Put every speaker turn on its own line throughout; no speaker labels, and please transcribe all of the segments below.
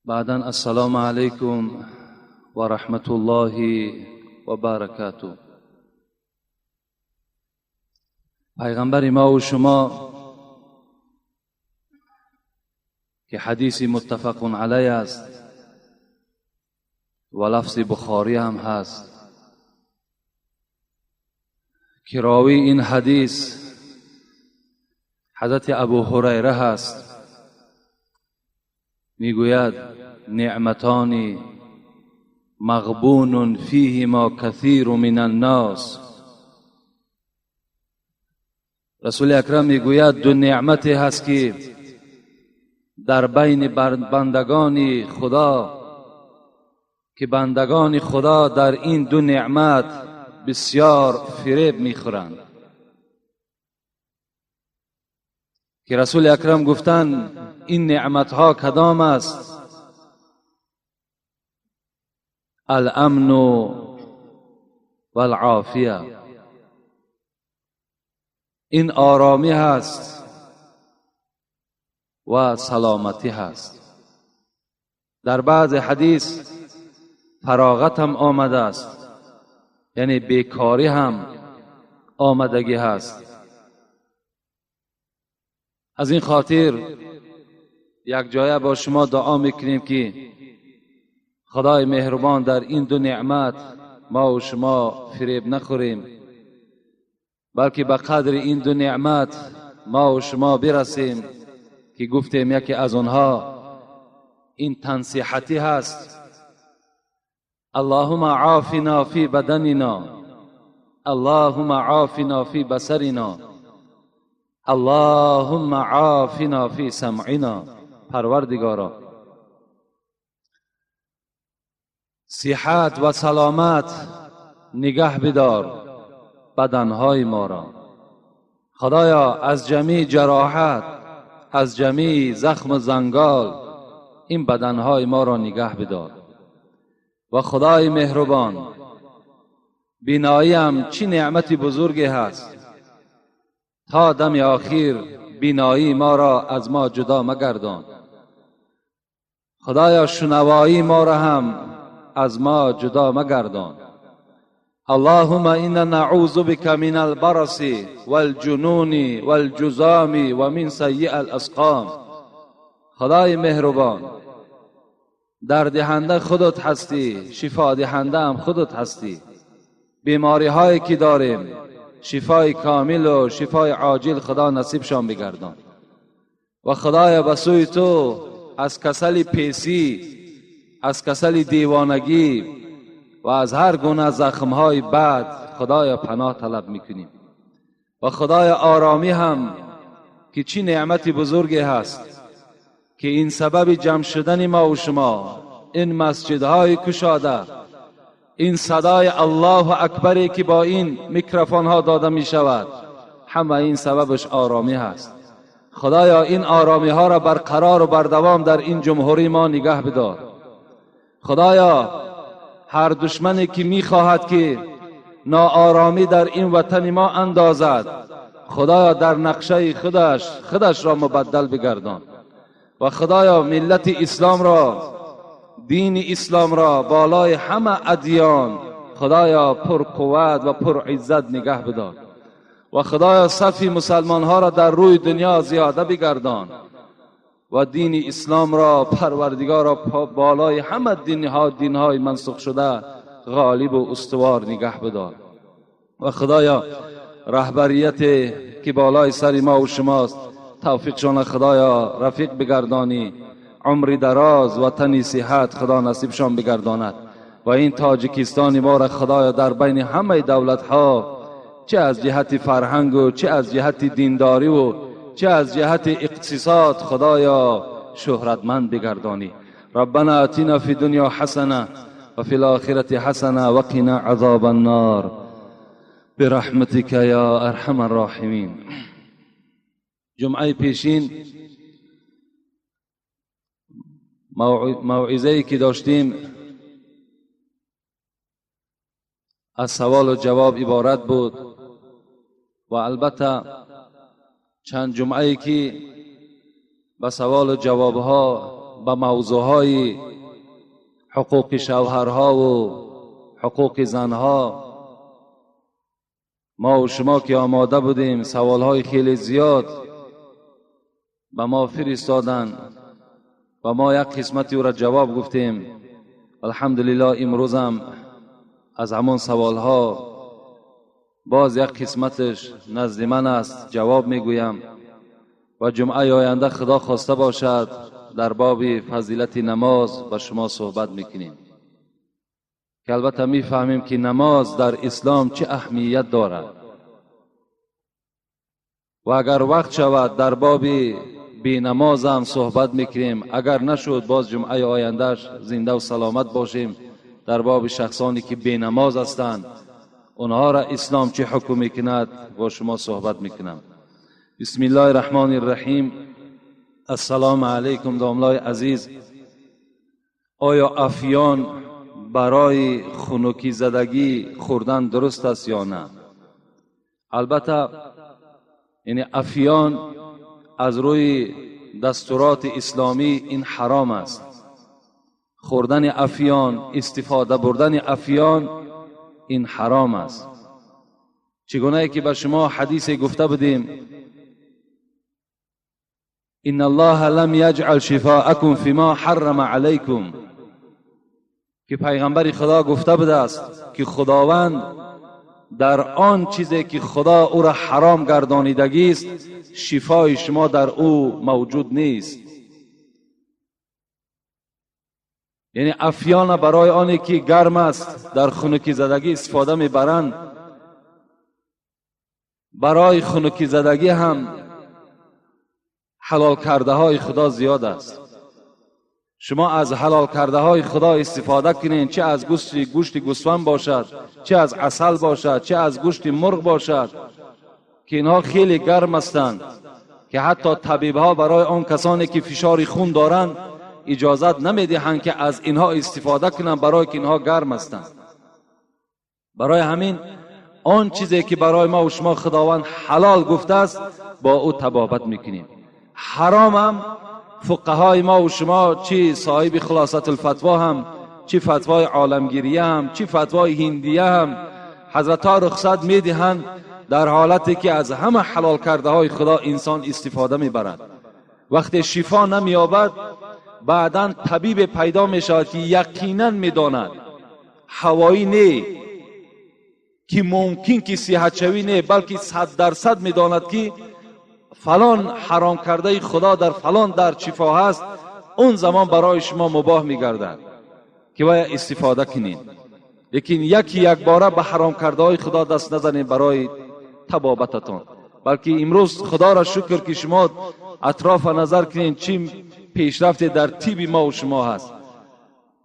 بعدا السلام علیکم و رحمت الله و برکاته. پیغمبر ما و شما که حدیث متفق علیه است و لفظ بخاری هم هست که راوی این حدیث حضرت ابو هریره هست، میگوید نعمتان مغبون فیهما کثیر من الناس. رسول اکرم میگوید دو نعمتی هست که در بین بندگان خدا، که بندگان خدا در این دو نعمت بسیار فریب میخورند. که رسول اکرم گفتند این نعمت ها کدام است؟ الامن و العافیه. این آرامی هست و سلامتی هست. در بعض حدیث فراغت هم آمده است، یعنی بیکاری هم آمدگی هست. از این خاطر یک جایه با شما دعا میکنیم که خدای مهربان در این دو نعمت ما و شما فریب نخوریم، بلکه به قدر این دو نعمت ما و شما برسیم که گفتیم یکی از آنها این تنصیحتی هست. اللهم عافنا فی بدننا، اللهم عافنا فی بصرنا، اللهم عافنا فی سمعنا. پروردگارا صحت و سلامت نگه بدار بدنهای ما را. خدایا از جمیع جراحت، از جمیع زخم و زنگال این بدنهای ما را نگه بدار. و خدای مهربان بینایی چی نعمت بزرگی هست، تا دم آخر بینایی ما را از ما جدا مگردان. خدایا شنوایی ما را هم از ما جدا مگردان. اللهم انا نعوذ بك من البرص والجنون والجذام و من سیء الاسقام. خدای مهربان دردهنده خودت هستی، شفا دهنده هم خودت هستی. بیماری هایی که داریم شفای کامل و شفای عاجل خدا نصیبشان بگردان. و خدایا به سوی تو از کسل پیسی، از کسل دیوانگی و از هر گونه زخمهای بد خدایا پناه طلب میکنیم. و خدایا آرامی هم که چی نعمت بزرگی هست که این سبب جمع شدن ما و شما، این مسجدهای کشاده، این صدای الله اکبری که با این میکروفون ها داده می شود، همه این سببش آرامی هست. خدایا این آرامی ها را برقرار و بردوام در این جمهوری ما نگه بدار. خدایا هر دشمنی که می خواهد که ناآرامی در این وطن ما اندازد، خدایا در نقشه خودش را مبدل بگردان. و خدایا ملت اسلام را، دین اسلام را بالای همه ادیان خدایا پر قوت و پر عزت نگه بدار. و خدایا صف مسلمان ها را در روی دنیا زیاده بگردان و دین اسلام را پروردگار را بالای همه دینهای منسوخ شده غالب و استوار نگه بدار. و خدایا رهبریت که بالای سر ما و شماست توفیقشان خدایا رفیق بگردانی، عمر دراز و تنی صحت خدا نصیبشان بگرداند. و این تاجیکستان ما را خدایا در بین همه دولت ها، چه از جهت فرهنگ و چه از جهت دینداری و چه از جهت اقتصاد خدایا شهرتمند بگردانی. ربنا آتنا فی دنیا حسنه و فی الاخرة حسنه و قنا عذاب النار برحمتک یا ارحم الراحمین. جمعه پیشین موعظه‌ای که داشتیم از سوال و جواب عبارت بود و البته چند جمعه‌ای که به سوال و جوابها به موضوعهای حقوق شوهرها و حقوق زنها ما و شما که آماده بودیم سوالهای خیلی زیاد به ما فرستادن و ما یک قسمتی او را جواب گفتیم. الحمدلله امروز هم از همان سوالها باز یک قسمتش نزد من است، جواب میگویم و جمعه آینده خدا خواسته باشد در باب فضیلت نماز با شما صحبت میکنیم که البته میفهمیم که نماز در اسلام چه اهمیت دارد و اگر وقت شود در باب بی نماز هم صحبت میکنیم، اگر نشد باز جمعه آیندهش زنده و سلامت باشیم در باب شخصانی که بی نماز هستند اونها را اسلام چه حکم میکند با شما صحبت میکنم. بسم الله الرحمن الرحیم. السلام علیکم داملای عزیز. آیا افیان برای خنکی زدگی خوردن درست است یا نه؟ البته یعنی افیان از روی دستورات اسلامی این حرام است. خوردن افیان، استفاده بردن افیان این حرام است. چگونه که به شما حدیث گفته بودیم ان الله لم یجعل شفاءکم فیما حرم علیکم، که پیغمبر خدا گفته بوده است که خداوند در آن چیزی که خدا او را حرام گردانیدگی است شفای شما در او موجود نیست. یعنی افیان برای آنی که گرم است در خنکی زدگی استفاده میبرند، برای خنکی زدگی هم حلال کرده های خدا زیاد است. شما از حلال کرده های خدا استفاده کنین، چه از گوشت گوسفند باشد، چه از عسل باشد، چه از گوشت مرغ باشد که اینها خیلی گرم هستند که حتی طبیب ها برای آن کسانی که فشار خون دارند اجازت نمیدهند که از اینها استفاده کنند، برای که اینها گرم هستند. برای همین آن چیزی که برای ما و شما خداوند حلال گفته است با او طبابت میکنیم. حرام هم فقهای ما و شما، چی صاحب خلاصت الفتوا هم، چی فتوای عالمگیریه هم، چی فتوای هندیه هم، حضرت ها رخصت میدهند در حالتی که از همه حلال کرده های خدا انسان استفاده میبرد. وقتی شفا نمییابد بعدا طبیب پیدا میشود که یقینا میداند، هوایی نه که ممکن که صحت شوی نه، بلکه 100% میداند که فلان حرام کرده خدا در فلان در شفا هست، اون زمان برای شما مباح میگردد که باید استفاده کنید. لیکن یکی یک باره به حرام کرده های خدا دست نزنید برای طبابتتان، بلکه امروز خدا را شکر که شما اطراف نظر کنید چی پیشرفت در طب ما و شما هست.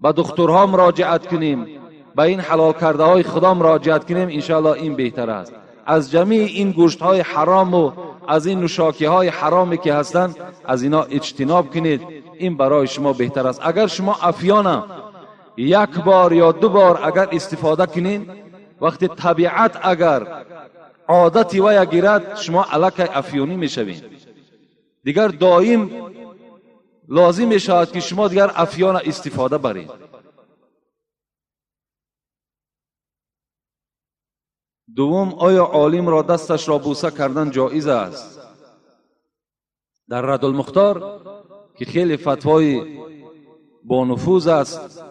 به دکترها مراجعت کنیم، به این حلال کرده های خدا مراجعت کنیم، انشاءالله این بهتر است. از جمیع این گوشت های حرام و از این نوشاکی های حرامی که هستند از اینا اجتناب کنید، این برای شما بهتر است. اگر شما افیانا یک بار یا دو بار اگر استفاده کنید، وقتی طبیعت اگر عادتی ویا گیرد شما الکی افیونی میشوید. دیگر دائم لازم میشود که شما دیگر افیان استفاده برید. دوم، آیا عالم را دستش را بوسه کردن جایز است؟ در رد المختار که خیلی فتوای با نفوذ است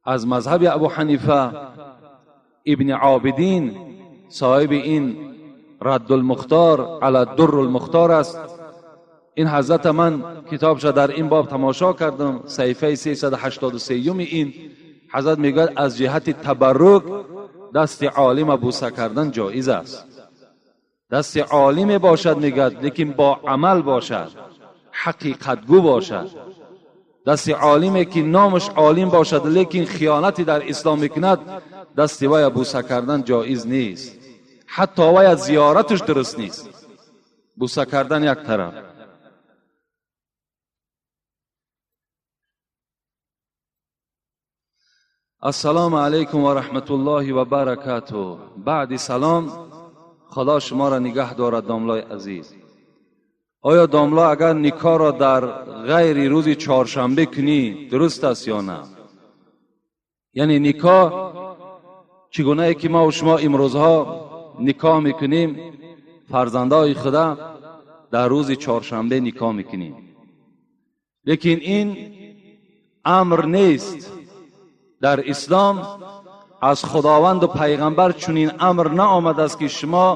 از مذهب ابو حنیفه، ابن عابدین صاحب این رد المختار علی در المختار است. این حضرت من کتابش در این باب تماشا کردم، صحیفه 383 این حضرت میگوید از جهت تبرک دست عالم بوسه کردن جایز است. دست عالم باشد میگد، لیکن با عمل باشد، حقیقتگو باشد. دست عالمی که نامش عالم باشد لیکن خیانتی در اسلام میکند، دست وی بوسه کردن جایز نیست، حتی وی زیارتش درست نیست. بوسه کردن یک طرف. السلام علیکم و رحمت الله و برکاته. بعد سلام، خدا شما را نگه دارد داملای عزیز. Оё домла агар никоҳро дар ғайри рӯзи чоршанбе кунӣ дуруст аст ё на? Яъне никоҳ чӣ гунае ки мо шумо имрӯзҳо никоҳ мекунем, фарзандои худа дар рӯзи чоршанбе никоҳ мекунем. Лекин ин амр нест. Дар ислом аз худованду пайғамбар чунин амр наомадааст ки шумо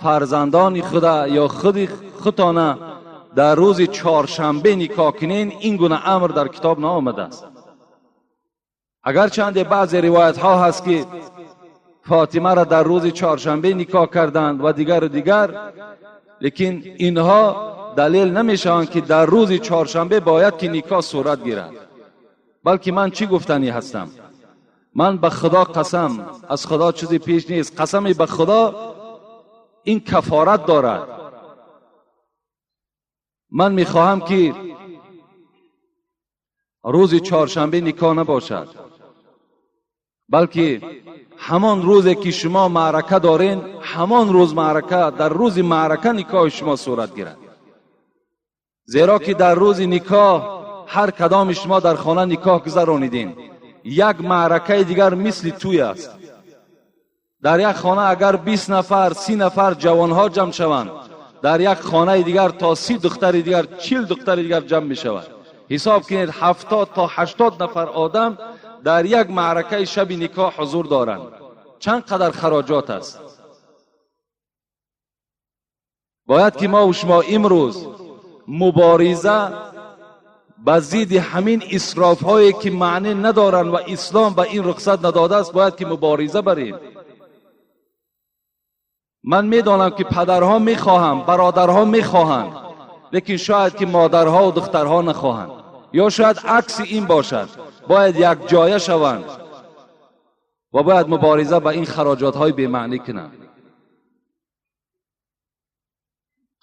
фарзандони худа ё худи худтона дар рӯзи чоршанбе никоҳ кунен. Ин гуна амр дар китоб наомадааст. Агарчанде баъзе ривоятҳо ҳаст ки фотимаро дар рӯзи чоршанбе никоҳ карданд ва дигару дигар, лекин инҳо далел намешаванд ки дар рӯзи чоршанбе бояд ки никоҳ сурат гирад. Балки ман чӣ гуфтанӣ ҳастам? Ман ба худо қасам, аз худо чизе пеш нест, қасами ба худо ин кафорат дорад. Ман мехоҳам ки рӯзи чоршанбе никоҳ набошад, балки ҳамон рӯзе ки шумо маърака дорен, ҳамон рӯз маърака, дар рӯзи маърака никоҳи шумо сурат гирад. Зеро ки дар рӯзи никоҳ ҳар кадоми шумо дар хона никоҳ гузаронидем, як маъракаи дигар мисли тӯй аст. Дар як хона агар 20 нафар, 30 нафар ҷавонҳо ҷамъ шаванд, дар як хонаи дигар то 30 духтари дигар, 40 духтари дигар ҷамъ мешавад. Ҳисоб кунед, 70 то 80 нафар одам дар як маъракаи шаби никоҳ ҳузур доранд. Чанд қадар хароҷот аст. Бояд ки мо шумо имрӯз мубориза ба зидди ҳамин исрофҳое ки маъне надоранд ва ислом ба ин рухсат надодааст, бояд ки мубориза барем. Ман медонам ки падарҳо мехоҳанд, бародарҳо мехоҳанд, лекин шояд ки модарҳо ва духтарҳо нахоҳанд, ё шояд акси ин бошад. Бояд якҷоя шаванд ва бояд мубориза ба ин хароҷотҳои бемаънӣ кунанд.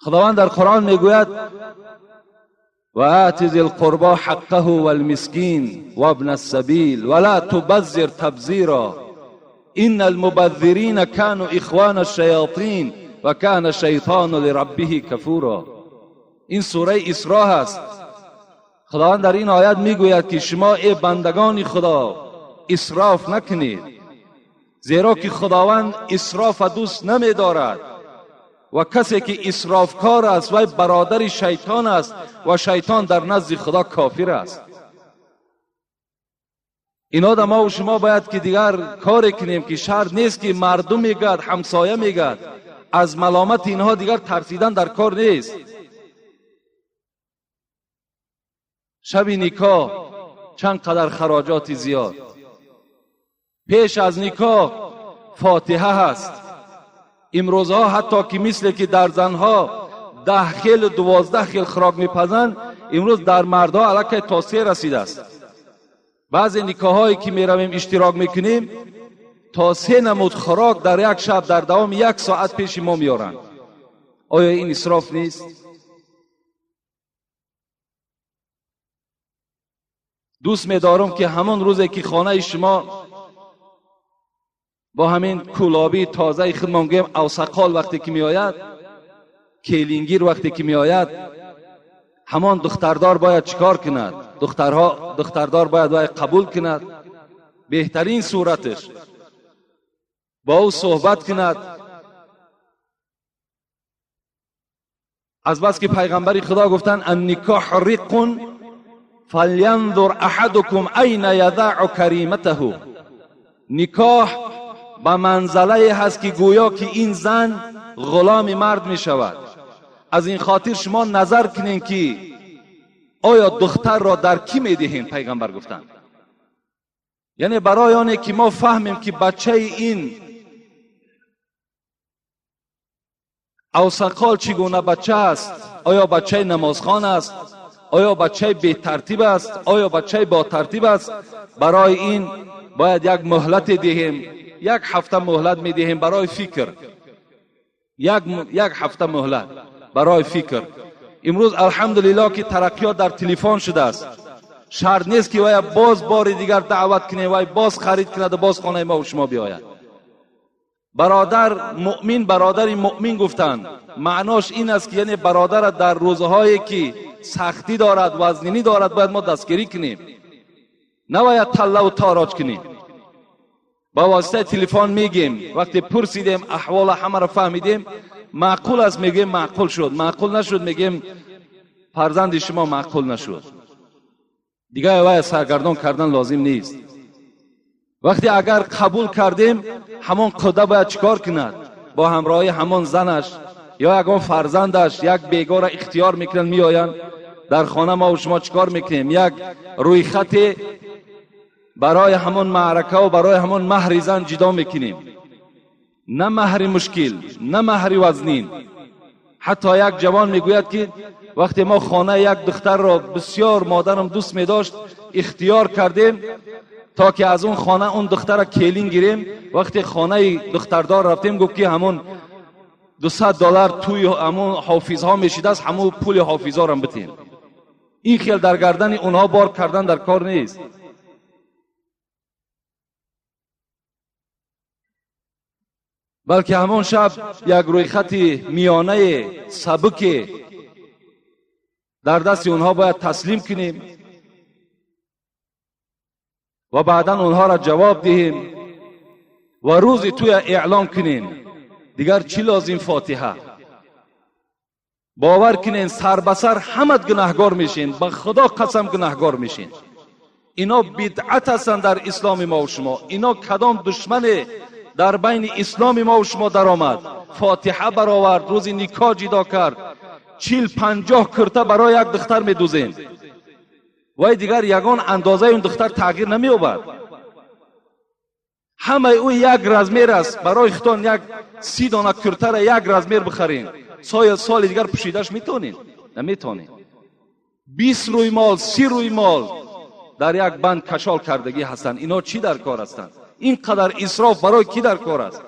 Худованд дар Қуръон мегӯяд: وآت ذي القربى حقه والمسكين وابن السبيل ولا تبذر تبذيرا إن المبذرين كانوا إخوان الشياطين وكان الشيطان لربه كفورا. این سوره اسراء است. خداوند در این آیت میگوید که شما ای بندگان خدا اسراف نکنید، زیرا که خداوند اسراف دوست نمیدارد و کسی که اسرافکار است وی برادر شیطان است و شیطان در نزد خدا کافر است. اینا ما و شما باید که دیگر کاری کنیم که شرط نیست که مردم میگد، همسایه میگد، از ملامت اینها دیگر ترسیدن در کار نیست. شب نکاح چند قدر خراجات زیاد، پیش از نکاح فاتحه هست. امروزها حتی که مثل که در زنها 10 خیل و 12 خیل خوراک میپزند، امروز در مردها الکی تا 3 رسیده است. بعضی نکاحهایی که میرویم اشتراک میکنیم تا 3 نمود خوراک در یک شب در دوام 1 ساعت پیش ما میارند. آیا این اسراف نیست؟ دوست میدارم که همان روزی که خانه شما با همین کولابی تازه خودمان گویم اوسقال وقتی که میآید، کلینگیر وقتی که میآید، همان دختردار باید چیکار کند؟ دختردار باید قبول کند، بهترین صورتش با او صحبت کند. از بس که پیغمبر خدا گفتن النکاح رق فلینظر احدکم این یضع کریمته. نکاح به منزله هست که گویا که این زن غلام مرد می شود. از این خاطر شما نظر کنین که آیا دختر را در کی می دهین؟ پیغمبر گفتند. یعنی برای آنه که ما فهمیم که بچه این اوسقال چگونه بچه است، آیا بچه نمازخوان است، آیا بچه بی ترتیب است، آیا بچه با ترتیب است، برای این باید یک مهلت دهیم. 1 هفته مهلت میدهیم برای فکر، یک هفته مهلت برای فکر. امروز الحمدلله که ترقیات در تلفن شده است. شرط نیست که وای باز بار دیگر دعوت کنیم، وای باز خرید کند و باز خانه ما و شما بیاید. Бародар муъмин бародари муъмин гуфтанд. Маънош ин аст ки яъне бародарат дар рӯзҳое ки сахтӣ дорад, вазнинӣ дорад, бояд мо дастгирӣ кунем, набояд таллаву тороҷ кунем. Ба воситаи телефон мегем, вақте пурсидем аҳвола ҳамаро фаҳмидем, маъқул аст мегӯем маъқул шуд, маъқул нашуд мегӯем фарзанди шумо маъқул нашуд. Дигар вай саргардон кардан лозим нест. Вақте агар қабул кардем, ҳамон қуда бояд чикор кунад? Бо ҳамроҳи ҳамон занаш ё ягон фарзандаш як бегора ихтиёр мекунанд, меоянд дар хона. Мо шумо чикор мекунем? Як рӯйхате барои ҳамон маъракаву барои ҳамон маҳри зан ҷидо мекунем. На маҳри мушкил, на маҳри вазнин. Ҳатто як ҷавон мегӯяд ки вақте мо хонаи як духтарро бисёр модарам дӯст медошт, ихтиёр кардем то ки аз он хона он духтара келин гирем. Вақте хонаи духтардор рафтем, гуфт ки ҳамон $200 туи ҳамон ҳофизҳо мешидааст, ҳамон пули ҳофизҳорам битем. Ин хел дар гардани онҳо бор кардан дар кор нест. Балки ҳамон шаб як рӯйхати миёнаи сабуке дар дасти онҳо бояд таслим кунем ва баъдан онҳоро ҷавоб диҳем ва рӯзи туя эълон кунем. Дигар чӣ лозим? Фотиҳа. Бовар кунен, сар ба сар ҳамат гунаҳгор мешин, ба Худо қасам гунаҳгор мешин. Ино бидъат ҳастанд дар исломи мо шумо. Ино кадом душмане дар байни исломи мо шумо даромад, фотиҳа баровард, рӯзи никоҳ ҷидо кард, 40-50 курта барои як духтар медузем. Вай дигар ягон андозаи он духтар тағйир намеёбад. Ҳамаи ӯ як размер аст. Барои худтон як 30 дона куртара як размер бихарен, соли дигар пӯшидаш метавонед? Наметавонед. 20 рӯймол, 30 рӯймол дар як банд кашол кардагӣ ҳастанд. Ино чӣ дар кор ҳастанд? Ин қадар исроф барои кӣ дар кор аст?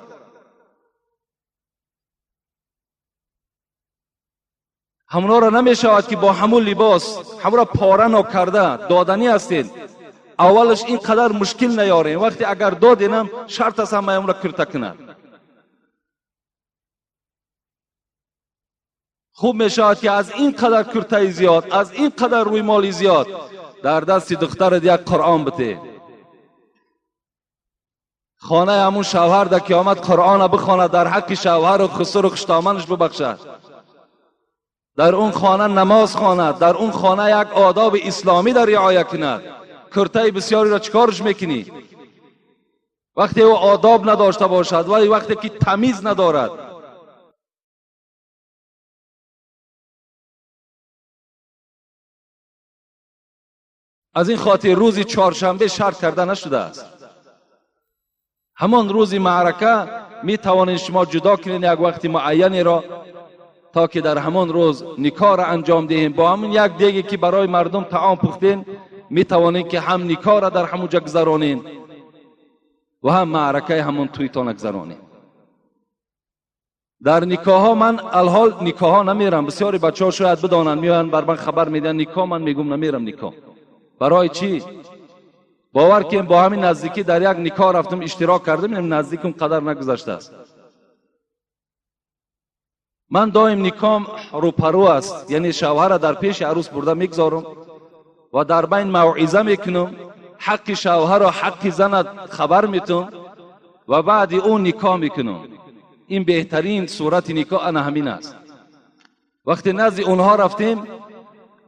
Ҳамонҳоро намешавад ки бо ҳамун либос ҳамонро пора нокарда доданӣ ҳастед. Аввалаш ин қадар мушкил наёрем. Вақте агар доденам, шарт аст ҳамаи онро курта кунад. Хуб мешавад ки аз ин қадар куртаи зиёд, аз ин қадар рӯймоли зиёд дар дасти духтарат як Қуръон бите. Хонаи ҳамун шавҳар дар қиёмат Қуръона бихонад, дар ҳаққи шавҳару хусуру хуштоманаш бибахшад. Дар он хона намоз хонад, дар он хона як одоби исломӣ дар риоя кунад. Куртаи бисёриро чӣ корш мекунӣ? Вақте ӯ одоб надошта бошад, вале вақте ки тамиз надорад. Аз ин хотир рӯзи чоршанбе шарт карда нашудааст. Ҳамон рӯзи маърака метавонед шумо ҷудо кунед як вақти муайянеро, то ки дар ҳамон рӯз никоҳро анҷом диҳем. Бо ҳамон як деге ки барои мардум таом пухтем, метавонед ки ҳам никоҳро дар ҳамон ҷо гузаронед ва ҳам маъракаи ҳамон туйтона гузаронед. Дар никоҳҳо ман алҳол никоҳҳо намерам. Бисёри бачаҳо шояд бидонанд, меоянд бар ман хабар медиҳанд никоҳ, ман мегӯм намерам никоҳ. Барои чӣ? Бовар кунем, бо ҳамин наздикӣ дар як никоҳ рафтам, иштирок кардам, наздик он қадар нагузаштааст. Ман доим никоҳам рӯпарӯ аст, яъне шавҳарро дар пеши арӯс бурда мегузорам ва дар байн мавъиза мекунам, ҳаққи шавҳарро, ҳаққи занат хабар метум ва баъди ӯ никоҳ мекунам. Ин беҳтарин сурати никоҳ ана ҳамин аст. Вақте назди онҳо рафтем,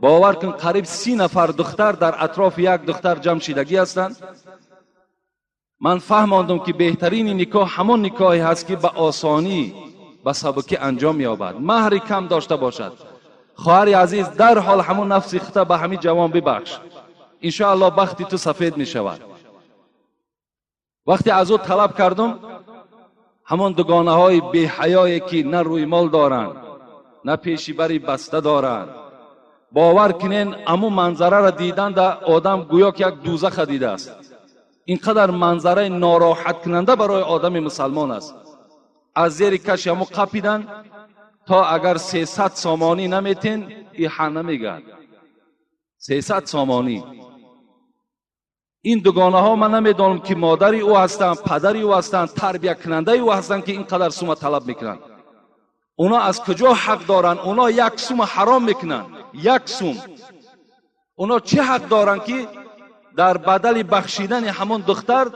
бовар кун, қариб 30 нафар духтар дар атрофи як духтар ҷамъ шидагӣ ҳастанд. Ман фаҳмондам ки беҳтарини никоҳ ҳамон никоҳе ҳаст ки ба осонӣ, ба сабукӣ анҷом меёбад, маҳри кам дошта бошад. Хоҳари азиз, дарҳол ҳамон нафси хута ба ҳамин ҷавон бибахш, иншоаллоҳ бахти ту сафед мешавад. Вақте аз ӯ талаб кардам, ҳамон дугонаҳои беҳаёе ки на рӯймол доранд, на пеши бари баста доранд, бовар кунен, ҳамун манзараро диданда одам гӯё ки як дӯзаха дидааст. Ин қадар манзараи нороҳаткунанда барои одами мусалмон аст. Аз зери каши ҳамун қапидан, то агар 300 сомонӣ наметен, иҳа намегӯяд. 300 сомонӣ. Ин дугонаҳо ман намедонам ки модари ӯ ҳастанд, падари ӯ ҳастанд, тарбиякунандаи ӯ ҳастанд, ки ин қадар сума талаб мекунанд. اونا از کجا حق دارن؟ اونا یک سوم حرام میکنن، یک سوم. اونا چه حق دارن که در بدل بخشیدن همون دختر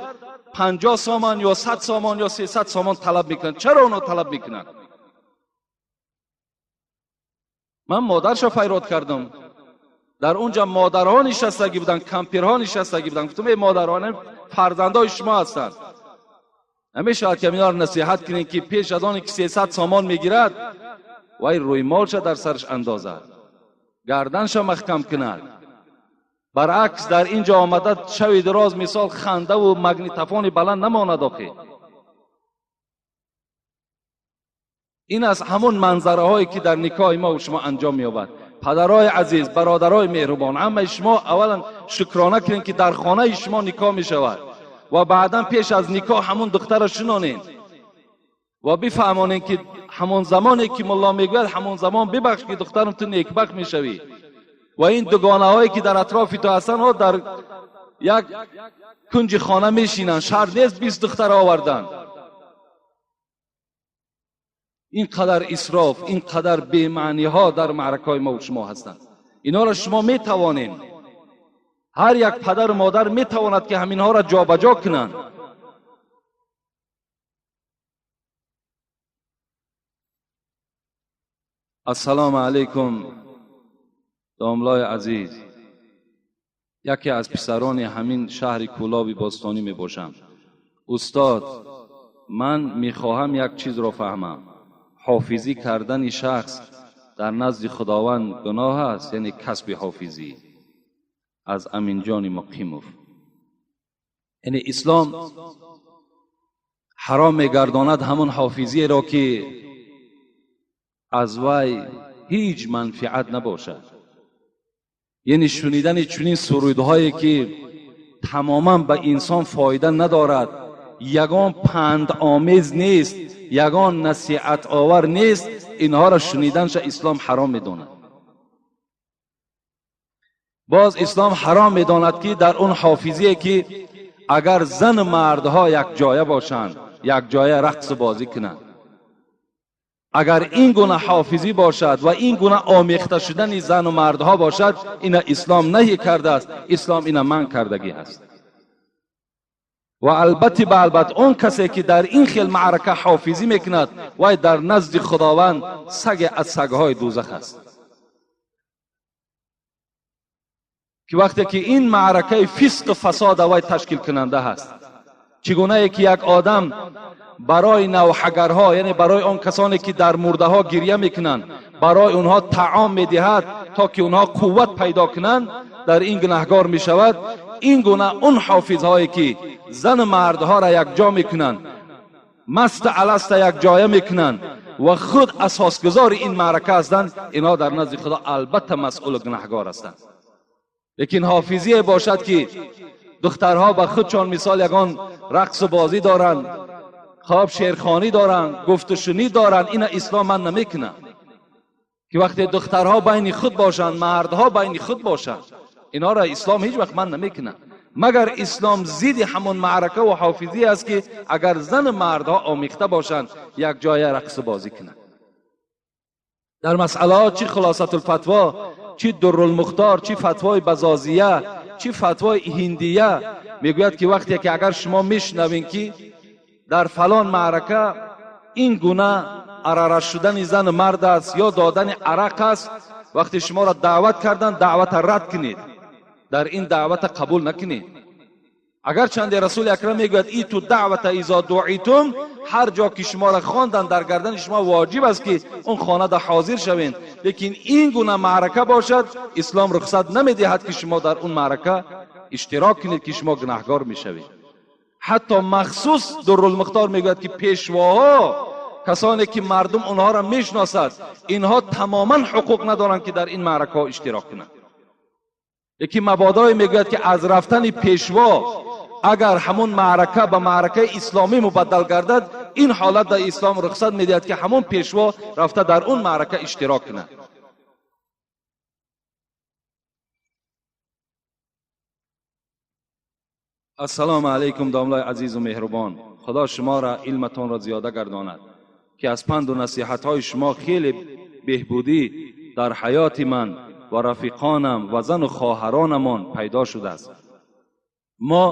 50 سامان یا 100 سامان یا 300 سامان طلب میکنن؟ چرا اونا طلب میکنن؟ من مادرش فیراد کردم، در اونجا مادرها نشستگی بودن، کمپیرها نشستگی بودن. گفتم ای مادران، فرزندای شما هستند، همیشه که اینا رو نصیحت کنین که پیش از آن که 300 سامان میگیرد وای روی مالش در سرش اندازد، گردنش محکم کند. برعکس در اینجا آمده شوی دراز مثال خنده و مگنیتفون بلند نماند. آخه این از همون منظره هایی که در نکاح ما و شما انجام می‌یابد. پدرای عزیز، برادرای مهربان، همه شما اولا شکرانه کنین که در خانه شما نکاح میشود و بعدا پیش از نکاح همون دختر را شنانین و بفهمانین که همون زمانی که ملا میگوید همون زمان ببخش که دخترم تو نیکبخت میشوی. و این دوگانه هایی که در اطراف تو هستن ها در یک کنج خانه میشینن، شرط نیست 20 دختر آوردن. اینقدر اسراف، اینقدر بی‌معنی ها در معرکه های ما و شما هستند. اینا را شما میتوانین، هر یک پدر و مادر میتواند که همینها را جابجا کنند. السلام علیکم داملای عزیز، یکی از پسران همین شهر کولاب باستانی می باشم. استاد، من میخواهم یک چیز را فهمم. حافظی کردن شخص در نزد خداوند گناه است، یعنی کسب حافظی. از امین جان مقیموف. یعنی اسلام حرام میگرداند همون حافظی را که از وی هیچ منفعت نباشد. یعنی شنیدن چنین سرودهایی که تماما به انسان فایده ندارد، یگان پند آمیز نیست، یگان نصیحت آور نیست، اینها را شنیدنش اسلام حرام میداند. باز اسلام حرام میداند که در اون حافظیه که اگر زن و مردها یک جایه باشند، یک جایه رقص بازی کنند، اگر این گونه حافظی باشد و این گونه آمیخته شدن زن و مردها باشد، این اسلام نهی کرده است، اسلام این منع کردگی است. و البته به البته اون کسی که در این خیل معرکه حافظی میکند وای در نزد خداوند سگ از سگهای دوزخ است. که وقتی که این معرکه فسق و فساد وای تشکیل کننده هست، چگونه که یک آدم برای نوحگرها، یعنی برای آن کسانی که در مرده ها گریه میکنند، برای اونها طعام میدهد تا که اونها قوت پیدا کنند، در این گناهگار میشود. این گونه اون حافظهایی که زن و مردها را یک جا میکنند، مست الست یک جایه میکنند و خود اساسگذار این معرکه هستند، اینها در نزد خدا البته مسئول و گناهگار هستند. لیکن حافظی باشد که دخترها به خودشان مثال یگان رقص و بازی دارند، خواب شعرخوانی دارند، گفت و شنید دارند، این اسلام من نمیکنه که وقتی دخترها بین خود باشند، مردها بین خود باشند، اینا را اسلام هیچ وقت من نمیکنه. مگر اسلام زید همون معرکه و حافظی است که اگر زن و مردها آمیخته باشند یک جای رقص بازی کنند. در مسئله چی خلاصة الفتوا، چی در المختار، چی فتوای بزازیه، چی فتوای هندیه، میگوید که وقتی که اگر شما میشنوین که در فلان معرکه این گونه عراره شدن زن و مرد است یا دادن عرق است، وقتی شما را دعوت کردن دعوت رد کنید، در این دعوت قبول نکنید. اگر چند رسول اکرم میگوید ای تو دعوت اذا دعیتم، هر جا که شما را خواندن در گردن شما واجب است که اون خانه در حاضر شوین. لیکن این گونه معرکه باشد اسلام رخصت نمیدهد که شما در اون معرکه اشتراک کنید که شما گناهگار میشوید. حتی مخصوص در المختار میگوید که پیشواها، کسانی که مردم اونها را میشناسد، اینها تماما حقوق ندارند که در این معرکه ها اشتراک کنند. یکی مبادای میگوید که از رفتن پیشوا اگر همون معرکه به معرکه اسلامی مبدل گردد، این حالت در اسلام رخصت میدهد که همون پیشوا رفته در اون معرکه اشتراک کند. Ассалому алайкум, домлаи азизу меҳрубон. Худо шуморо илматонро зиёда гардонад, ки аз панду насиҳатҳои шумо хеле беҳбудӣ дар ҳаёти ман ва рафиқонам ва зану хоҳаронамон пайдо шудааст. Мо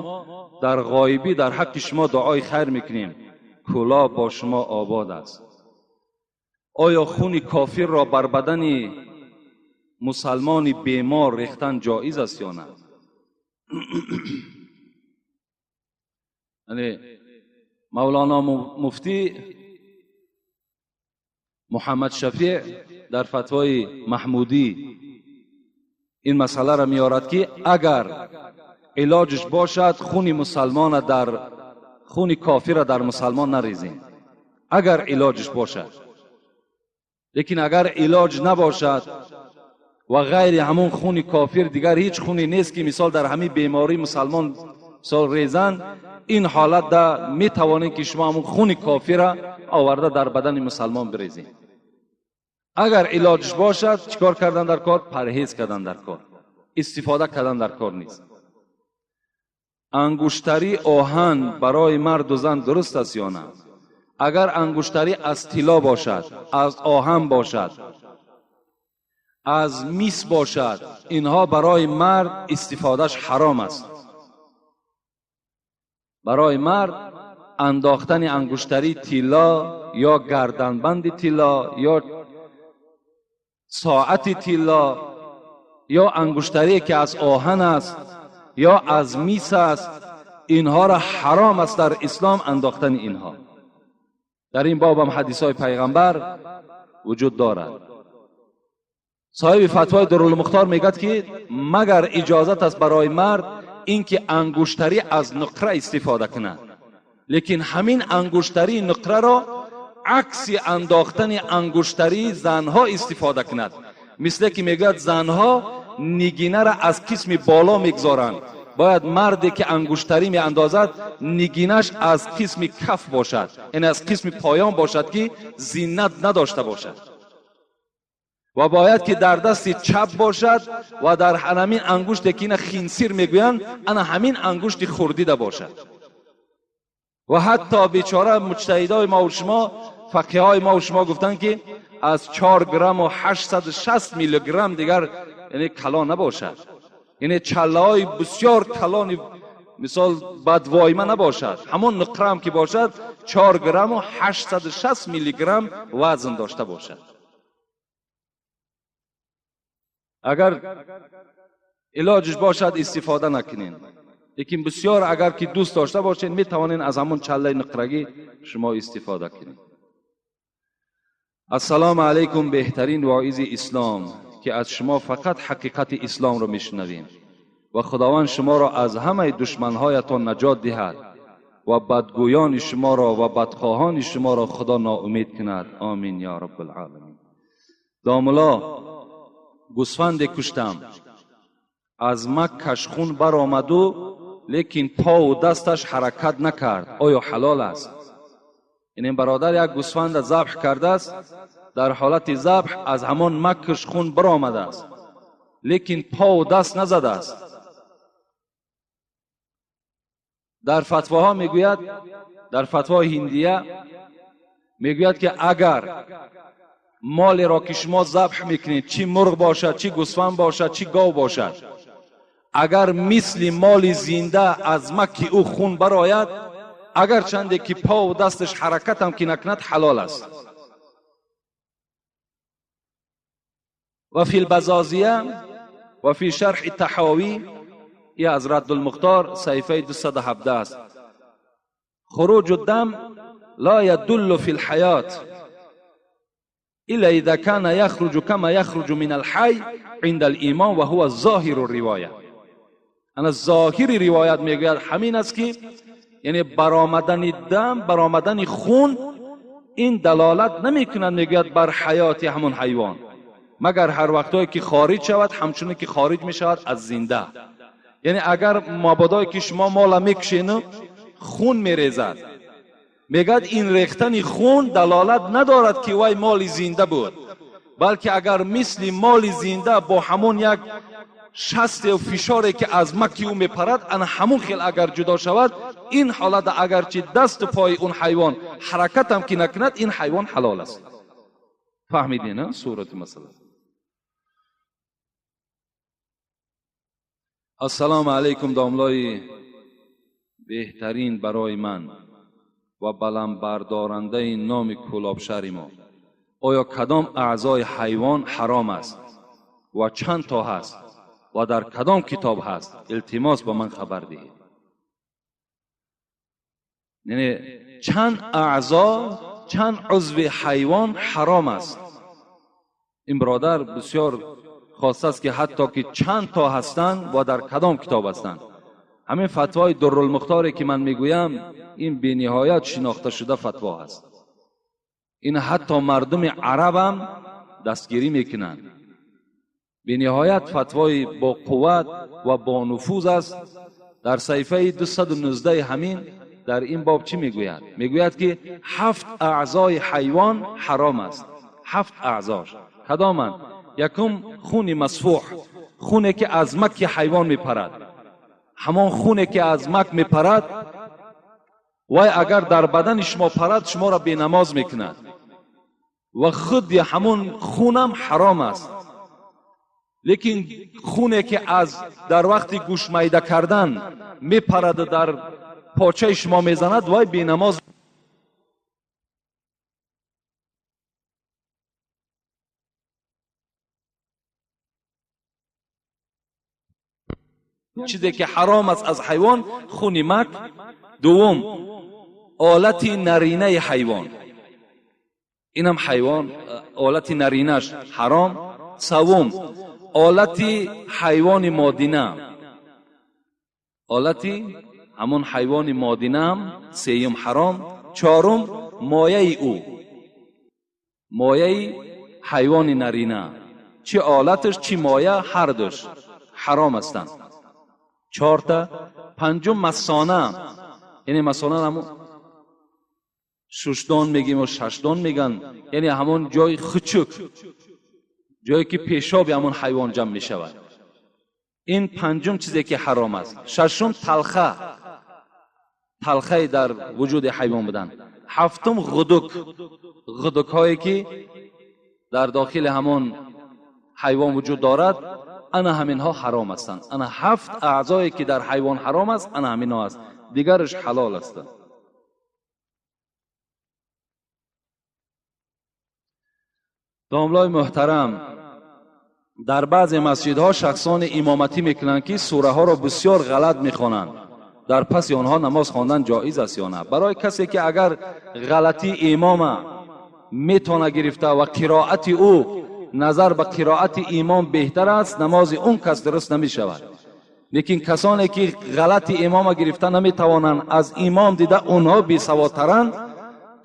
дар ғоибӣ дар ҳаққи шумо дуои хайр мекунем. Кӯлоб бо шумо обод аст. Оё хуни кофирро бар бадани мусалмони бемор рехтан ҷоиз аст ё на? Яъне Мавлоно муфтӣ Муҳаммад Шафеъ дар фатвои Маҳмудӣ ин масъаларо меорад, ки агар илоҷш бошад, хуни мусалмона дар хуни кофира дар мусалмон нарезем, агар илоҷш бошад. Лекин агар илоҷ набошад ва ғайри ҳамон хуни кофир дигар ҳеҷ хуне нест, ки мисол дар ҳамин беморӣ мусалмон мисол резан, ин ҳолат да метавонед, ки шумо ҳамон хуни кофира оварда дар бадани мусалмон бирезед. Агар илоҷш бошад, чӣ кор кардан дар кор? Парҳез кардан дар кор, истифода кардан дар кор нест. Ангуштари оҳан барои марду зан дуруст аст ё на? Агар ангуштарӣ аз тилло бошад, аз оҳан бошад, аз мис бошад, инҳо барои мард истифодаш ҳаром аст. Барои мард андохтани ангуштари тилло ё гарданбанди тилло ё соати тилло ё ангуштарие ки аз оҳан аст ё аз мис аст, инҳоро ҳаром аст дар ислом андохтани инҳо. Дар ин боб ҳам ҳадисҳои пайғамбар вуҷуд дорад. Соҳиби фатвои Дурулмухтор мегӯяд, ки магар иҷозат аст барои мард ин ки ангуштарӣ аз нуқра истифода кунад, лекин ҳамин ангуштарии нуқраро акси андохтани ангуштарии занҳо истифода кунад. Мисле ки мегӯяд, занҳо нигинара аз қисми боло мегузоранд, бояд марде ки ангуштарӣ меандозад, нигинаш аз қисми каф бошад, яъне аз қисми поён бошад, ки зинат надошта бошад, ва бояд ки дар дасти чап бошад ва дар ҳамин ангуште ки ина хинсир мегӯянд, ана ҳамин ангушти хурдида бошад. Ва ҳатто бечора муҷтаҳидои мову шумо, фақиҳои мову шумо гуфтанд, ки аз 4 грамму 860 миллиграмм дигар яъне калон набошад, яъне чаллаҳои бисёр калони мисол бадвойма набошад. Ҳамон нуқраам ки бошад, 4 грамму 860 миллиграмм вазн дошта бошад. Агар илоҷш бошад, истифода накунед, лекин бисёр агар ки дӯст дошта бошед, метавонед аз ҳамон чаллаи нуқрагӣ шумо истифода кунед. Ассалому алайкум, беҳтарин воизи ислом, ки аз шумо фақат ҳақиқати исломро мешунавем ва Худованд шуморо аз ҳамаи душманҳоятон наҷот диҳад ва бадгӯёни шуморо ва бадхоҳони шуморо Худо ноумед кунад. Омин ё раббалъоламин. Домулло, гӯсфанде куштам, аз маккаш хун баромаду, лекин пову дасташ ҳаракат накард, оё ҳалол аст? Ин бародар як гӯсфанда забҳ кардааст, дар ҳолати забҳ аз ҳамон маккаш хун баромадааст, лекин пову даст назадааст. Дар фатвоҳо мегӯяд, дар фатвои ҳиндия мегӯяд, ки агар молеро ки шумо забҳ мекунед, чӣ мурғ бошад, чӣ гӯсфанд бошад, чӣ гов бошад, агар мисли моли зинда аз макки ӯ хун барояд, агар чанде ки пову дасташ ҳаракатам ки накунад, ҳалол аст. Ва фи лбазозия ва фи шарҳи таҳовӣ, и аз Раддулмухтор саҳифаи 217 аст. Хуруҷу дам ла ядуллу фи лҳаёт إلا إذا كان يخرج كما يخرج من الحي عند الإيمان وهو ظاهر الرواية. أنا ظاهر روایت میگوید همین است که یعنی برآمدن دم، برآمدن خون، این دلالت نمیکند میگوید بر حیات همون حیوان، مگر هر وقتایی که خارج شود همچنین که خارج میشود از زنده. یعنی اگر مبادایی که شما مالا میکشین خون میریزد، میگد این ریختن خون دلالت ندارد که وای مال زنده بود، Балки агар мисли моли зинда бо ҳамон як шасте фишоре ки аз маки ӯ мепарад, ана ҳамон хел агар ҷудо шавад, ин ҳолат агарчи дасту пои он ҳайвон ҳаракатам ки накунад, ин ҳайвон ҳалол аст. Фаҳмидӣ на сурати масъала? Ассалому алайкум, домлои беҳтарин барои ман ва баландбардорандаи номи Кӯлобшаҳри мо. Оё кадом аъзои ҳайвон ҳаром аст ва чанд то ҳаст ва дар кадом китоб ҳаст? Илтимос ба ман хабар диҳед. Яъне чанд аъзо, чанд узви ҳайвон ҳаром аст? Ин бародар бисёр хостааст ки ҳатто ки чанд то ҳастанд ва дар кадом китоб ҳастанд. Ҳамин фатвои Дуррулмухторе ки ман мегӯям, ин бениҳоят шинохта шуда фатво ҳаст. Ин ҳатто мардуми арабам дастгирӣ мекунанд. Бениҳоят фатвои бо қувват ва бо нуфуз аст. Дар саҳифаи 219 ҳамин дар ин боб чӣ мегӯяд? Мегӯяд ки 7 аъзои ҳайвон ҳаром аст. 7 аъзош кадоманд? Якум, хуни масфуҳ, хуне ки аз маки ҳайвон мепарад. Ҳамон хуне ки аз мак мепарад, вай агар дар бадани шумо парад, шуморо бенамоз мекунад ва худи ҳамон хунам ҳаром аст. Лекин хуне ки аз дар вақти гӯшмайда кардан мепарад ва дар почаи шумо мезанад, вай бенамоз. Чизе ки ҳаром аст аз ҳайвон, хуни мак. Дуввум, олати наринаи ҳайвон, инам ҳайвон олати наринаш ҳаром. Севум, олати ҳайвони модина, олати ҳамон ҳайвони модинаам сеюм ҳаром. Чорум, мояи ӯ, мояи ҳайвони нарина, чӣ олаташ чӣ моя, ҳардуш ҳаром ҳастанд. Чорта. Панҷум, масона, яъне масона ҳамон шушдон мегیم ва шашдон меган, яъне ҳамон ҷои хучук, ҷое ки пешоби ҳамон ҳайвон ҷамъ мешавад. Ин панҷум чизе ки ҳаром аст. Шашум, талха, талхаи дар вуҷуди ҳайвон будан. Ҳафтум, ғудук, ғудукҳое ки дар дохили ҳамон ҳайвон вуҷуд дорад, ана ҳаминҳо ҳаром ҳастанд. Ана 7 аъзое ки дар ҳайвон ҳаром аст, ана ҳаминҳо аст, дигараш ҳалол ҳастанд. Домлои муҳтарам, дар баъзе масҷидҳо шахсони имоматӣ мекунанд ки сураҳоро бисёр ғалат мехонанд. Дар паси онҳо намоз хондан ҷоиз аст ё на? Барои касе ки агар ғалатии имома метавона гирифта ва қироати ӯ назар ба қироати имом беҳтар аст, намози он кас дуруст намешавад. Лекин касоне ки ғалати имома гирифта наметавонанд, аз имом дида онҳо бесаводтаранд,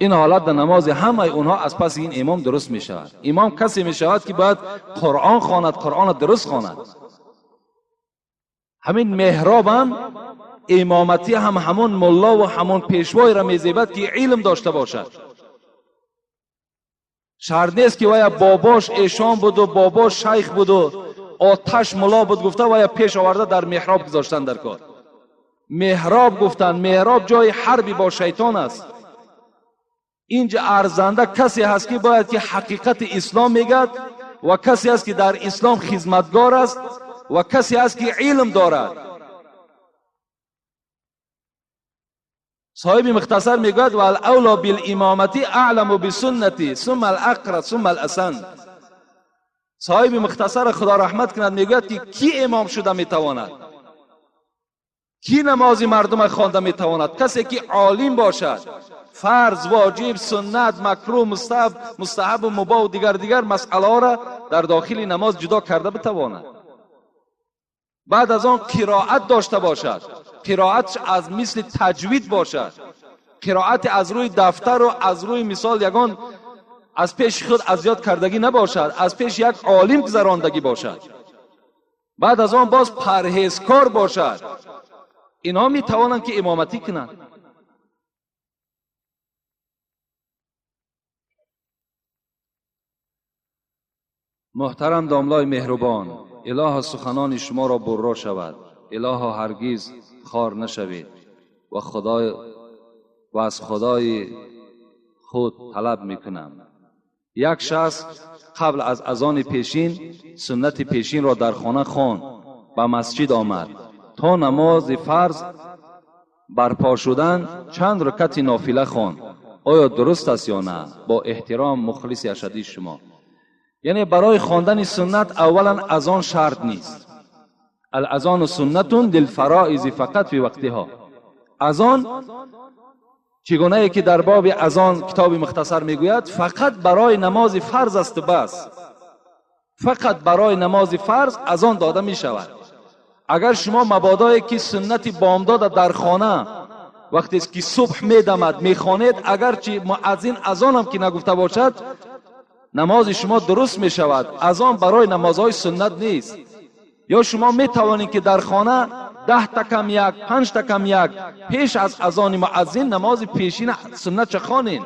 ин ҳолат дар намози ҳамаи онҳо аз паси ин имом дуруст мешавад. Имом касе мешавад ки бояд Қуръон хонад, Қуръонро дуруст хонад. Ҳамин меҳробам имоматӣ ҳам ҳамон мулло ва ҳамон пешвоеро мезебад ки илм дошта бошад. Шарт нест ки вая бобош эшон буду бобош шайх буду оташ мулло буд гуфта вая пеш оварда дар меҳроб гузоштан дар кор. Меҳроб гуфтан, меҳроб ҷои ҳарби бо шайтон аст. Инҷа арзанда касе ҳаст ки бояд ки ҳақиқати ислом мегӯяд ва касе ҳаст ки дар ислом хизматгор аст ва касе ҳаст ки илм дорад. Соҳиби мухтасар мегӯяд валавло билимомати аъламу бисуннати сумма алақра сумма аласан. Соҳиби мухтасар худо раҳмат кунад мегӯяд ки кӣ имом шуда метавонад, кӣ намози мардума хонда метавонад? Касе ки олим бошад, фарз, воҷиб, суннат, макрӯҳ, мустаҳаб ва мубоҳ ва дигар масъалаҳоро дар дохили намоз ҷудо карда битавонад. Баъд аз он қироат дошта бошад, қироатш аз мисли таҷвид бошад, қироати аз рӯи дафтару аз рӯи мисол ягон аз пеши худ аз ёд кардагӣ набошад, аз пеши як олим гузарондагӣ бошад. Баъд аз он боз парҳезкор бошад. Инҳо метавонанд ки имоматӣ кунанд. Муҳтарам домлои меҳрубон, илоҳо суханони шуморо бурро шавад, илоҳо ҳаргиз хор нашавед ва худой ва аз Худои худ талаб мекунам. Як шахс қабл аз азони пешин суннати пешинро дар хона хонд, ба масҷид омад. То намози фарз барпо шудан чанд рукати нофила хонд. Оё дуруст аст ё на? Бо эҳтиром, мухлиси ашаддии шумо. Яъне барои хондани суннат аввалан азон шарт нест. Алазону суннатун лилфароизи фақат фи вақтиҳо. Азон чигунае ки дар боби азон китоби мухтасар мегӯяд, фақат барои намози фарз асту бас. Фақат барои намози фарз азон дода мешавад. Агар шумо мабодое ки суннати бомдода дар хона вақте ки субҳ медамад мехонед, агарчи муаззин азонам ки нагуфта бошад, намози шумо дуруст мешавад. Азон барои намозҳои суннат нест. Ё шумо метавонед ки дар хона 10 кам як, 5 кам як пеш аз азони муаззин намози пешина суннатша хонед.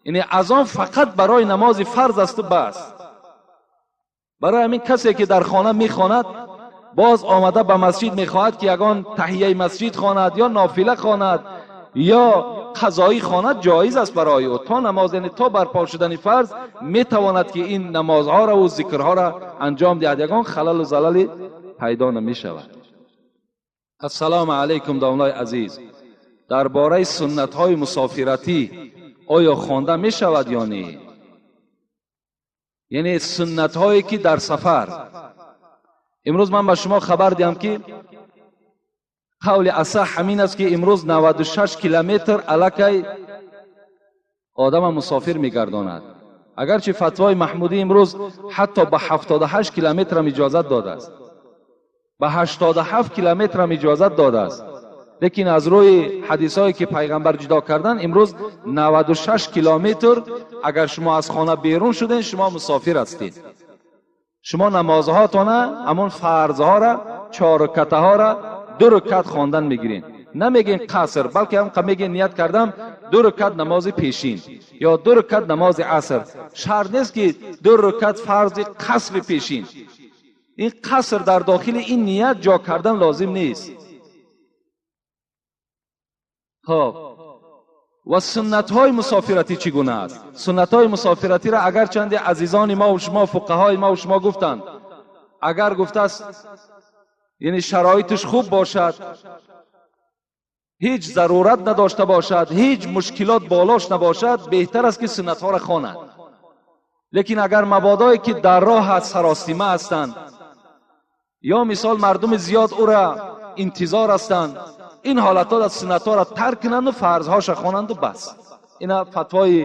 Яъне азон фақат барои намози фарз асту бас. Барои ҳамин касе ки дар хона мехонад, боз омада ба масҷид мехоҳад ки ягон таҳияи масҷид хонад ё нофила хонад ё қазоӣ хонад, ҷоиз аст барои ӯ. То намоз, яъне то барпо шудани фарз метавонад ки ин намозҳоро ва зикрҳоро анҷом диҳад, ягон халалу залале пайдо намешавад. Ассалому алайкум, домлои азиз. Дар бораи суннатҳои мусофиратӣ оё хонда мешавад ё не? Яъне суннатҳое ки дар сафар. Имрӯз ман ба шумо хабар диҳам ки қавли асаҳ ҳамин аст ки имрӯз 96 километр аллакай одама мусофир мегардонад. Агарчи фатвои Маҳмудӣ имрӯз ҳатто ба 78 километрам иҷозат додааст, ба 87 километрам иҷозат додааст, лекин аз рӯи ҳадисҳое ки пайғамбар ҷудо кардан, имрӯз 96 километр агар шумо аз хона берун шуден, шумо мусофир ҳастед. Шумо намозҳоятона, ҳамон фарзҳоро, 4 рукатаҳоро 2 рукат хондан мегиред. Намегин қаср, балки ҳам мегин ният кардам 2 рукат намози пешин ё 2 рукат намози аср. Шарт нест ки 2 рукат фарзи қасри пешин. Ин қаср дар дохили ин ният ҷо кардан лозим нест. Хоб, ва суннатҳои мусофиратӣ чӣ гуна аст? Суннатҳои мусофиратиро агарчанде азизони мо ва шумо, фуқаҳои мо ва шумо гуфтанд, агар гуфтааст, яъне шароитиш хуб бошад, ҳеҷ зарурат надошта бошад, ҳеҷ мушкилот болош набошад, беҳтар аст ки суннатҳоро хонад. Лекин агар мабодое ки дар роҳ аст, саросима ҳастанд, ё мисол мардуми зиёд ӯра интизор ҳастанд, ин ҳолатҳо суннатҳоро тарк кунанду фарзҳоша хонанду бас. Ина фатвои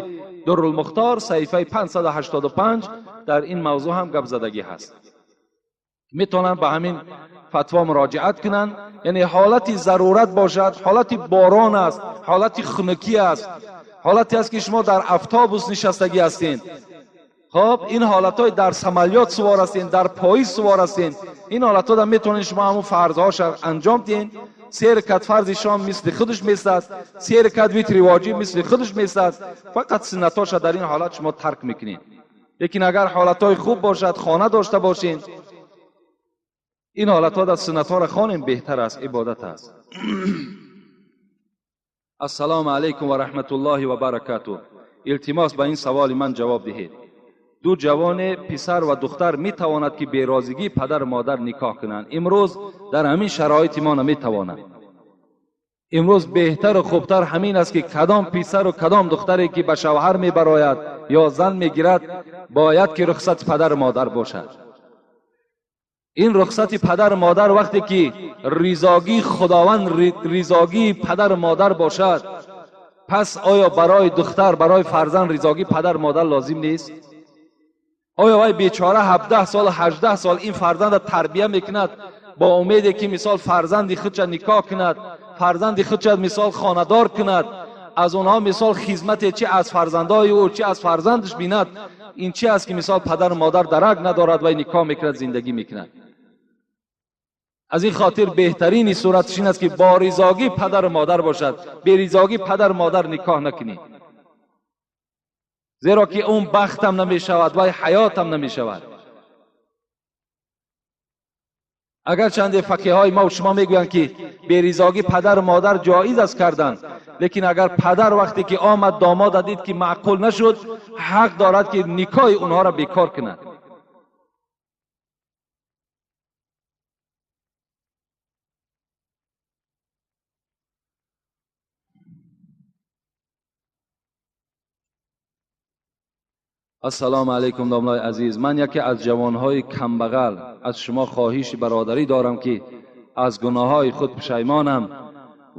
Дуррулмухтор, саҳифаи 585, дар ин мавзӯъ ҳам гап задагӣ ҳаст. Метавонанд ба ҳамин фатво муроҷиат кунанд. Яъне ҳолати зарурат бошад, ҳолати борон аст, ҳолати хунукӣ аст, ҳолате аст ки шумо дар автобус нишастагӣ ҳастед, хоб, ин ҳолатҳои дар самолёт сувор ҳастед, дар поезд сувор ҳастед, ин ҳолатҳода метавонед шумо ҳамун фарзҳоша анҷом диҳед. 3 ракат фарзи шом мисли худаш месад, 3 ракат витри воҷиб мисли худаш месад, фақат суннатҳоша дар ин ҳолат шумо тарк мекунед. Лекин агар ҳолатҳои хуб бошад, хона дошта бошед, ин ҳолатҳо дар суннатҳоро хонем беҳтар аст, ибодат аст. Ассалому алайкум ва раҳматуллоҳи ва баракатуҳ. Илтимос, ба ин саволи ман ҷавоб диҳед. Ду ҷавоне, писар ва духтар, метавонад ки берозигии падару модар никоҳ кунанд? Имрӯз дар ҳамин шароити мо наметавонанд. Имрӯз беҳтару хубтар ҳамин аст ки кадом писару кадом духтаре ки ба шавҳар мебарояд ё зан мегирад, бояд ки рухсати падару модар бошад. Ин рухсати падару модар вақте ки ризогии Худованд, ризогии падару модар бошад, пас оё барои духтар, барои фарзанд ризогии падару модар лозим нест? Оё вай бечора 17 сол, 18 сол ин фарзандро тарбия мекунад бо умеде ки мисол фарзанди худша никоҳ кунад, фарзанди худша мисол хонадор кунад, аз онҳо мисол хизмате чи аз фарзандои ӯ, чи аз фарзандаш бинад, ин чи аст ки мисол падару модар дарак надорад, вай никоҳ мекунад, зиндагӣ мекунад? Аз ин хотир беҳтарини сураташ ин аст ки бо ризогӣ падару модар бошад, беризогӣ падару модар никоҳ накунед, зеро ки он бахтам намешавад, вай ҳаётам намешавад. Агарчанде фақиҳои ма шумо мегӯянд ки беризогӣ падару модар ҷоиз аст кардан, лекин агар падар вақте ки омад домода дид ки маъқул нашуд, ҳақ дорад ки никоҳи онҳоро бекор кунад. Ассалому алайкум домлаи азиз, ман яке аз ҷавонҳои камбағал аз шумо хоҳиши бародарӣ дорам ки аз гуноҳҳои худ пушаймонам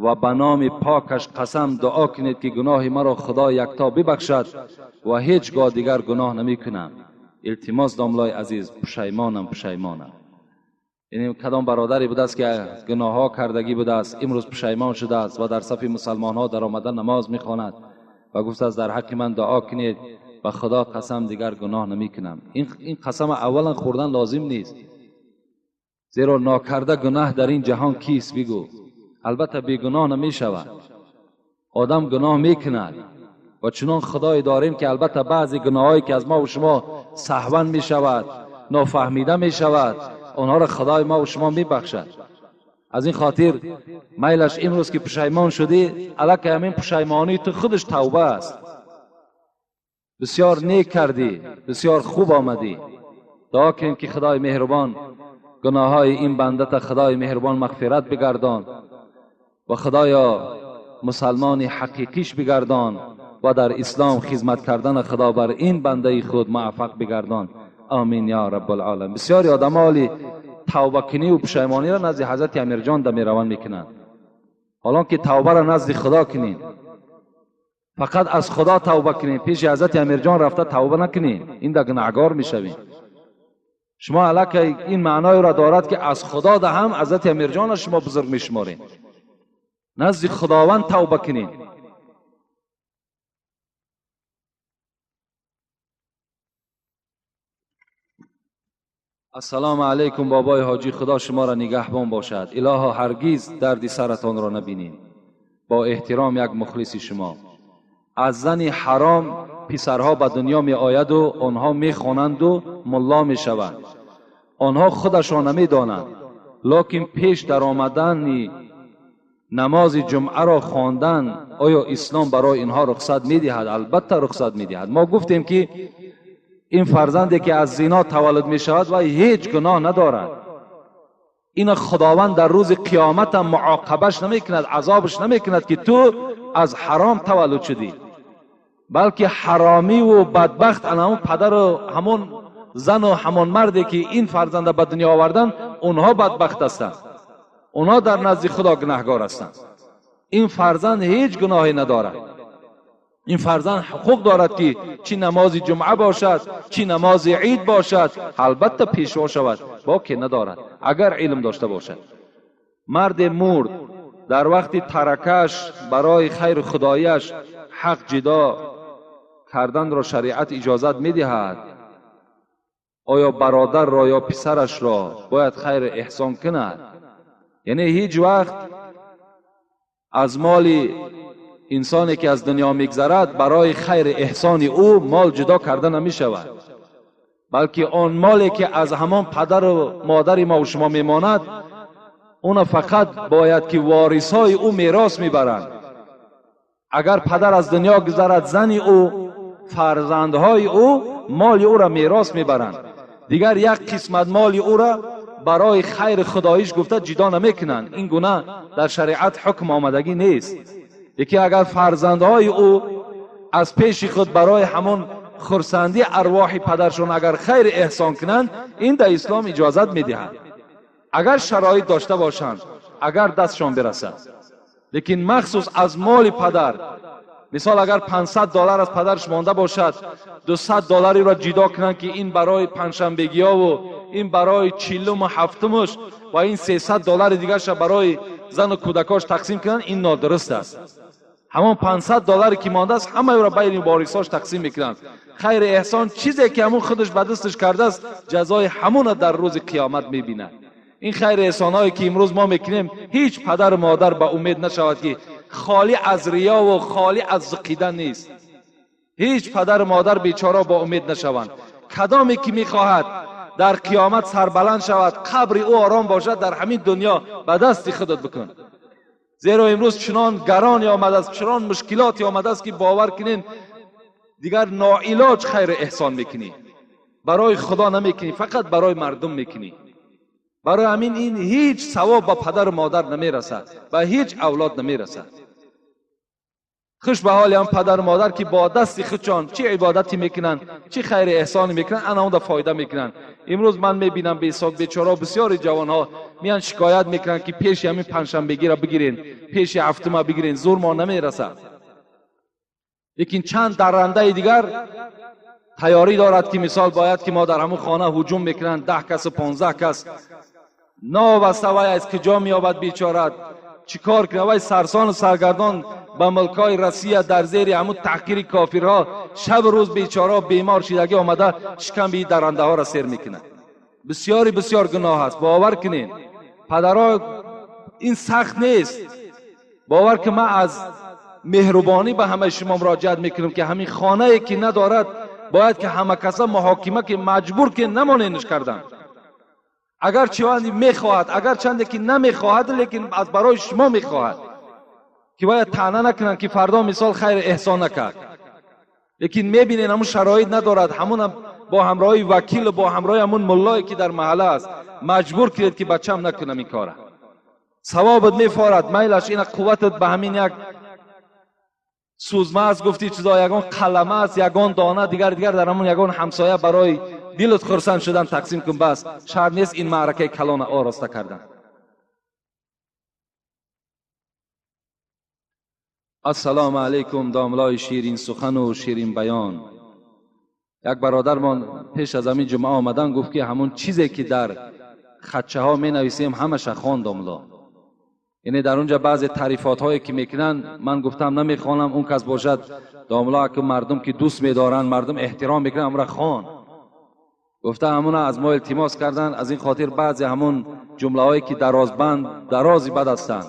ва ба номи покаш қасам дуо кунед ки гуноҳи маро Худо якто бибахшад ва ҳеҷ гоҳ дигар гуноҳ намекунам. Илтимос домлаи азиз, пушаймонам, пушаймонам. Яъне кадом бародаре будааст ки гуноҳҳо кардагӣ будааст, имрӯз пушаймон шудааст ва дар сафи мусалмонҳо даромада намоз мехонад ва гуфтааст дар ҳаққи ман дуо кунед, ба Худо қасам дигар гуноҳ намекунам. Ин қасам аввалан хӯрдан лозим нест, зеро нокарда гуноҳ дар ин ҷаҳон кист бигӯ? Албатта бегуноҳ намешавад. Одам гуноҳ мекунад ва чунон Худое дорем ки албатта баъзе гуноҳҳое ки аз ма ва шумо саҳван мешавад, нофаҳмида мешавад, онҳоро Худои ма ва шумо мебахшад. Аз ин хотир майлаш имрӯз ки пушаймон шудӣ, аллакай ҳамин пушаймонии ту худаш тавба аст. Бисёр нек кардӣ, бисёр хуб омадӣ. Дуо кунем ки Худои меҳрубон гуноҳҳои ин бандата Худои меҳрубон мағфират бигардон ва Худоё мусалмони ҳақиқиш бигардон ва дар ислом хизмат кардан Худо бар ин бандаи худ муваффақ бигардон. Амин ё раббулъоламин. Бисёри одамо ҳоли тавбакунӣ ва пушаймониро назди ҳазрати Амирҷон да мераванд мекунанд, ҳолон ки тавбаро назди Худо кунед, фақат аз Худо тавба кунед, пеши ҳазрати Амирҷон рафта тавба накунед, ин да гунаҳгор мешавед. Шумо аллакай ин маъноеро дорад ки аз Худо да ҳам ҳазрати Амирҷонро шумо бузург мешуморед. Назди Худованд тавба кунед. Ассалому алайкум бобои ҳоҷӣ, Худо шуморо нигаҳбон бошад. Илоҳо ҳаргиз дарди саратонро набинем. Бо эҳтиром як мухлиси шумо. Аз зани ҳаром писарҳо ба дунё меояду онҳо мехонанду мулло мешаванд. Онҳо худашон намедонанд, лекин пеш даромадани намози ҷумъаро хондан оё ислом барои инҳо рухсат медиҳад? Албатта рухсат медиҳад. Мо гуфтем ки ин фарзанде ки аз зино таваллуд мешавад ва ҳеҷ гуноҳ надорад, ина Худованд дар рӯзи қиёмат ҳам муоқабаш намекунад, азобаш намекунад ки ту аз ҳаром таваллуд шудӣ, балки ҳаромиву бадбахт ана ҳамон падару ҳамон зану ҳамон марде ки ин фарзанда ба дунё овардан, онҳо бадбахт ҳастанд, онҳо дар назди Худо гунаҳгор ҳастанд. Ин фарзанд ҳеҷ гуноҳе надорад. Ин фарзанд ҳуқуқ дорад ки чӣ намози ҷумъа бошад, чӣ намози ид бошад, албатта пешво шавад, боке надорад агар илм дошта бошад. Марде мурд, дар вақти таракаш барои хайру худояш ҳақ ҷидо карданро шариат иҷозат медиҳад. Оё бародарро ё писарашро бояд хайр эҳсон кунад? Яъне ҳеҷ вақт аз моли инсоне ки аз дунё мегзарад барои хайри эҳсони ӯ мол ҷудо карда намешавад, балки он моле ки аз ҳамон падару модари мо шумо мемонад, уна фақат бояд ки ворисҳои ӯ мерос мебаранд. Агар падар аз дунё гузарад, зани ӯ, фарзандҳои ӯ моли ӯра мерос мебаранд. Дигар як қисмат моли ӯра барои хайри худоиш гуфта ҷудо намекунанд. Ин гуна дар шариат ҳукм омадагӣ нест. Яке агар фарзандҳои ӯ аз пеши худ барои ҳамон хурсандии арвоҳи падаршон агар хайри эҳсон кунанд, ин дар ислом иҷозат медиҳад, агар шароит дошта бошанд, агар дастшон бирасад. Лекин махсус аз моли падар, мисол агар $500 аз падарш монда бошад, $200 ҷудо кунанд ки ин барои панҷшанбегиёву ин барои чилуму ҳафтумуш ва ин $300 дигарша барои зану кӯдакош тақсим кунанд, ин нодуруст аст. Ҳамон $500 ки мондааст, ҳамаеро байни ворисош тақсим мекунанд. Хайри эҳсон чизе ки ҳамон худаш ба дасташ кардааст, ҷазои ҳамона дар рӯзи қиёмат мебинад. Ин хайри эҳсонҳое ки имрӯз мо мекунем, ҳеҷ падару модар ба умед нашавад ки холӣ аз риёву холӣ аз зиқидан нест. Ҳеҷ падару модар бечора ба умед нашаванд. Кадоме ки мехоҳад дар қиёмат сарбаланд шавад, қабри ӯ ором бошад, дар ҳамин дунё ба дасти худат бикун. Зеро имрӯз чунон гароне омадааст, чунон мушкилоте омадааст, ки бовар кунед, дигар ноилоҷ хайр эҳсон мекунӣ, барои Худо намекунӣ, фақат барои мардум мекунӣ. Барои ҳамин ин ҳеҷ савоб ба падару модар намерасад, ба ҳеҷ авлод намерасад. Хуш ба ҳоли ҳам падару модар, ки бо дасти худшон чӣ ибодате мекунанд, чӣ хайри эҳсоне мекунанд, ана онда фоида мекунанд. Имрӯз ман мебинам беҳисоб бечора бисёри ҷавонҳо меян шикоят мекунанд, ки пеши ҳамин панҷшанбегиро бигирен, пеши ҳафтума бигирен, зур мо намерасад. Лекин чанд даррандаи дигар тайёрӣ дорад, ки мисол бояд ки мо дар ҳамун хона ҳуҷум мекунанд, 10 касу 15 кас. Новобаста вай аз куҷо меёбад бечора, чӣ кор кунад, вай сарсону саргардон ба мулкҳои Россия дар зери ҳамун таҳқири кофирҳо шабу рӯз бечора бемор шидагӣ омада шикамби даррандаҳоро сер мекунад. Бисёри бисёр гуноҳ аст, бовар кунед. Падарҳо, ин сахт нест, бовар ки ман аз меҳрубонӣ ба ҳамаи шумо муроҷиат мекунам, ки ҳамин хонае ки надорад, бояд ки ҳама каса муҳокима, ки маҷбур ки намоненш кардан. Агар чиванди мехоҳад, агар чанде ки намехоҳад, лекин аз барои шумо мехоҳад, ки бояд таъна накунанд, ки фардо мисол хайр эҳсон накард. Лекин мебинед, ҳамун шароит надорад, ҳамунам бо ҳамроҳи вакилу бо ҳамроҳи ҳамун муллое ки дар маҳалла аст маҷбур кунед, ки бачам накунам ин кора. Савобат мефорад, майлаш ина қувватат ба ҳамин як сӯзма аст, гуфти чизо, ягон қалама аст, ягон дона дигар дигар дар ҳамун ягон ҳамсоя барои дилат хурсанд шудан тақсим кун, бас шарт нест ин маъракаи калона ороста кардан. Ассалому алайкум, домлои ширин сухану ширин баён. Як бародармон пеш аз ҳамин ҷумъа омадан гуфт, ки ҳамун чизе ки дар хатчаҳо менависем ҳамаша хон, домло. Яъне дар онҷа баъзе таърифотҳое ки мекунанд, ман гуфтам намехонам, он кас бошад домло, ки мардум ки дӯст медоранд, мардум эҳтиром мекунанд, ҳамра хон. Гуфта ҳамуна аз мо илтимос карданд. Аз ин хотир баъзе ҳамун ҷумлаҳое ки дарозбанд, дарози бад ҳастанд,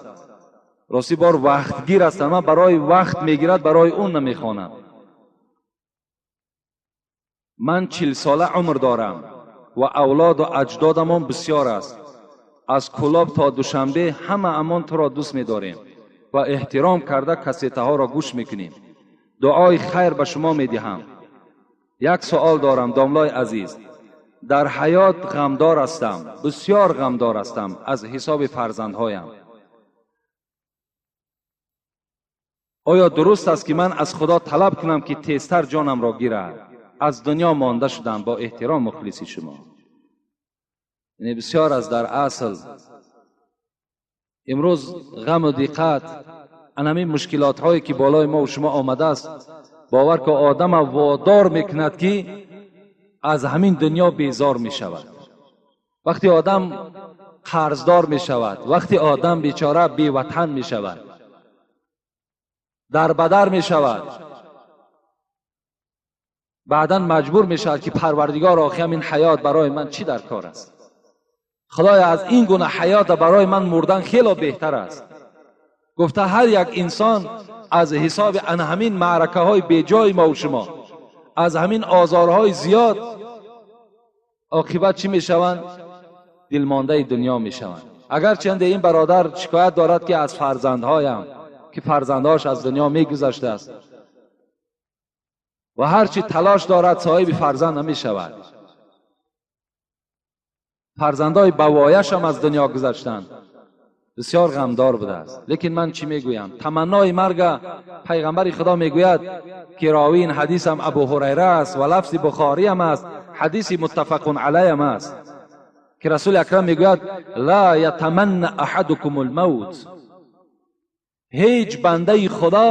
рости бор вақтгир ҳастанд, ман барои вақт мегирад, барои он намехонам. Ман 40 сола умр дорам ва авлоду аҷдодамон бисёр аст. Аз Кӯлоб то Душанбе ҳама амон туро дӯст медорем ва эҳтиром карда кассетаҳоро гӯш мекунем. Дуои хайр ба шумо медиҳам. Як суол дорам, домлои азиз. Дар ҳаёт ғамдор ҳастам, бисёр ғамдор ҳастам аз ҳисоби фарзандҳоям. Оё дуруст аст, ки ман аз Худо талаб кунам, ки тезтар ҷонамро гирад? Аз дунё монда шудам. Бо эҳтиром, мухлиси шумо. Яъне бисёр аст дар асл имрӯз ғаму диққат, ан ҳамин мушкилотҳое ки болои мо шумо омадааст, бовар ки одама водор мекунад, ки аз ҳамин дунё безор мешавад. Вақте одам қарздор мешавад, вақте одам бечора беватан мешавад, дарбадар мешавад, баъдан маҷбур мешавад, ки Парвардигор, охи ҳамин ҳаёт барои ман чӣ дар кор аст? Худоя, аз ин гуна ҳаёта барои ман мурдан хело беҳтар аст. Гуфта ҳар як инсон аз ҳисоби ан ҳамин маъракаҳои беҷои мо шумо, аз ҳамин озорҳои зиёд оқибат чӣ мешаванд? Дилмондаи дунё мешаванд. Агарчанде ин бародар шикоят дорад, ки аз фарзандҳоям, ки фарзандҳош аз дунё мегузаштааст ва ҳарчи талош дорад соҳиби фарзанд намешавад. Фарзандҳои бавояшам аз дунё гузаштанд, бисёр ғамдор будааст. Лекин ман чӣ мегӯям? Таманнои марга пайғамбари Худо мегӯяд, ки ровии ин ҳадисам Абу Ҳурайра аст ва лафзи Бухориам аст, ҳадиси муттафақун алайам аст, ки Расули Акрам мегӯяд: ла ятаманна аҳадукум алмавт. Ҳеҷ бандаи Худо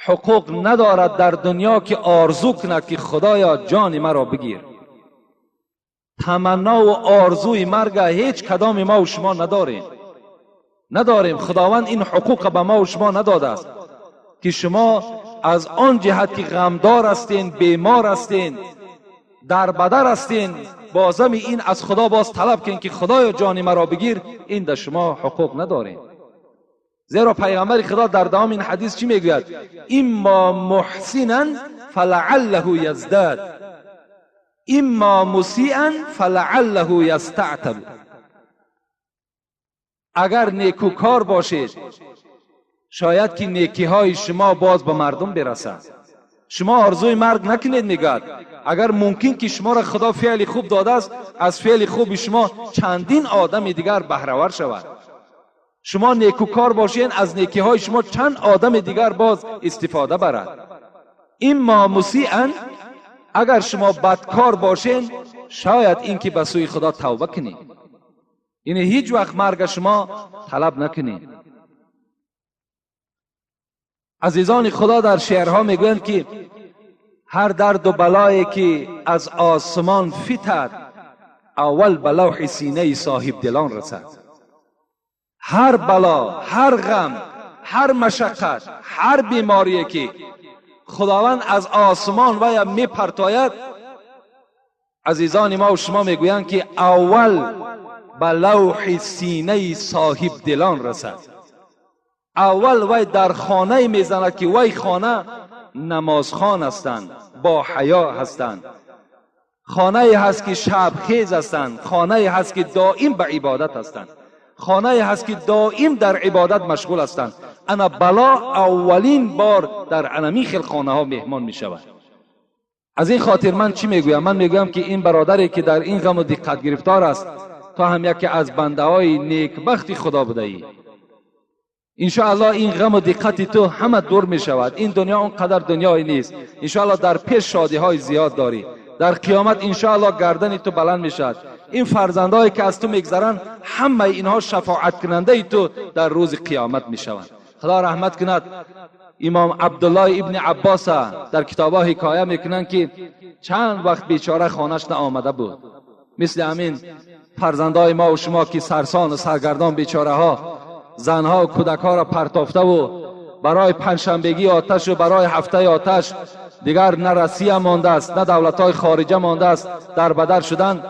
ҳуқуқ надорад дар дунё, ки орзу кунад, ки Худоё, ҷони маро бигир. Таманнову орзуи марга ҳеҷ кадоми мо шумо надорем, надорем. Худованд ин ҳуқуқа ба мо шумо надодааст, ки шумо аз он ҷиҳат ки ғамдор ҳастен, бемор ҳастен, дарбадар ҳастен, бозами ин аз Худо боз талаб кунед, ки Худоё, ҷони маро бигир. Ин дар шумо ҳуқуқ надорем. Зеро пайғамбари Худо дар давоми ин ҳадис чӣ мегӯяд? Иммо муҳсинан фалааллаҳу яздад. اما مسیئا فلعله یستعتب. اگر نیکوکار باشید شاید که نیکی های شما باز به مردم برسد. شما آرزوی مرگ نکنید. میگد اگر ممکن که شما را خدا فعل خوب داده است، از فعل خوب شما چندین آدم دیگر بهره شود. شما نیکوکار باشین، از نیکی های شما چند آدم دیگر باز استفاده برد. اما مسیئا، اگر شما بدکار باشین، شاید اینکه به سوی خدا توبه کنید. یعنی هیچ وقت مرگ شما طلب نکنید. عزیزان خدا در شعرها میگویند که هر درد و بلایی که از آسمان فتد، اول به لوح سینه صاحب دلان رسد. هر بلا، هر غم، هر مشقت، هر بیماری که خداوند از آسمان و یا می پرتاید، عزیزان ما و شما میگویند که اول به لوح سینه صاحب دلان رسد. اول وی در خانه میزند که وی خانه نمازخوان هستند، با حیا هستند، خانه هست که شب خیز هستند، خانه هست که دائم به عبادت هستند، خانه هست که دائم در عبادت مشغول هستند. انا بلا اولین بار در انمی خیل خانه ها مهمان می شود. از این خاطر من چی میگویم؟ من میگویم که این برادری که در این غم و دقت گرفتار است، تا هم یکی از بنده های نیکبخت خدا بوده ای. انشاءالله این غم و دقت تو همه دور می شود. این دنیا اونقدر دنیایی نیست. انشاءالله در پیش شادی های زیاد داری. در قیامت انشاءالله گردن تو بلند می شود. این فرزندهایی که از تو میگذرند، همه اینها شفاعت کننده تو در روز قیامت می شوند. خدا رحمت کند امام عبدالله ابن عباس، در کتابها حکایه میکنند که چند وقت بیچاره خانهش آمده بود، مثل همین فرزندای ما و شما که سرسان و سرگردان، بیچاره ها زنها و کودک ها را پرتافته و برای پنجشنبگی آتش و برای هفته آتش، دیگر نه روسیه مانده است، نه دولت های خارجه مانده است، در بدر شدن.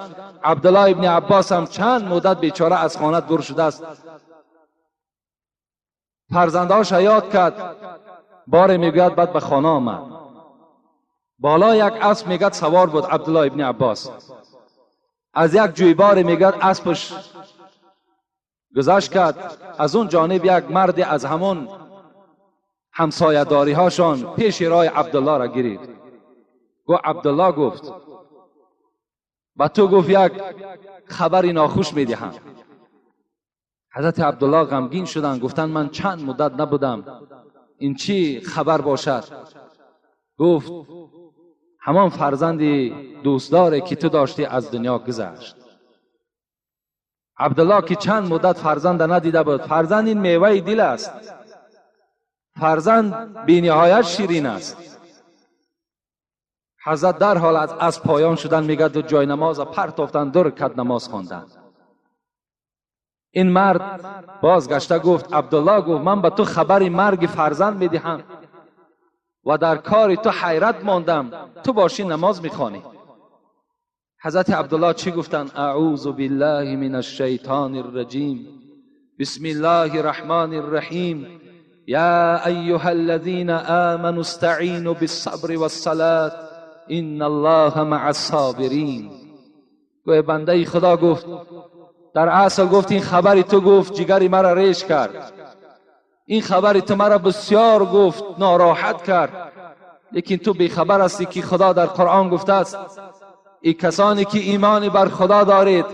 عبدالله ابن عباس هم چند مدت بیچاره از خانه دور شده است. فرزندهاش یاد کرد. باره میگوید بعد به خانه آمد، بالا یک اسب میگد سوار بود عبدالله ابن عباس. از یک جویبار میگد اسبش گذشت کرد. از اون جانب یک مرد از همون همسایه داری هاشان پیش راه عبدالله را گرفت. گفت عبدالله، گفت با تو، گفت یک خبری ناخوش میدهم. حضرت عبدالله غمگین شدند، گفتند من چند مدت نبودم، این چی خبر باشد؟ گفت همان فرزندی دوستداره که تو داشتی از دنیا گذشت. عبدالله که چند مدت فرزند ندیده بود، فرزند این میوه دل است، فرزند بینهایت شیرین است. حضرت در حال از پایان شدن، میگه دو جای نماز پرتافتن، دو رکعت نماز خواندن. این مرد بازگشته گفت عبدالله، گفت من به تو خبر مرگ فرزند میدهم و در کار تو حیرت ماندم، تو باشی نماز میخوانی. حضرت عبدالله چی گفتن؟ اعوذ بالله من الشیطان الرجیم، بسم الله الرحمن الرحیم، یا ایها الذین آمنوا استعینوا بالصبر والصلاة ان الله مع الصابرین. گوه بنده خدا، گفت در اصل گفت این خبری تو، گفت جگری مرا ریش کرد، این خبری تو مرا بسیار، گفت ناراحت کرد، لیکن تو بیخبر هستی که خدا در قرآن گفته است ای کسانی که ایمان بر خدا دارید،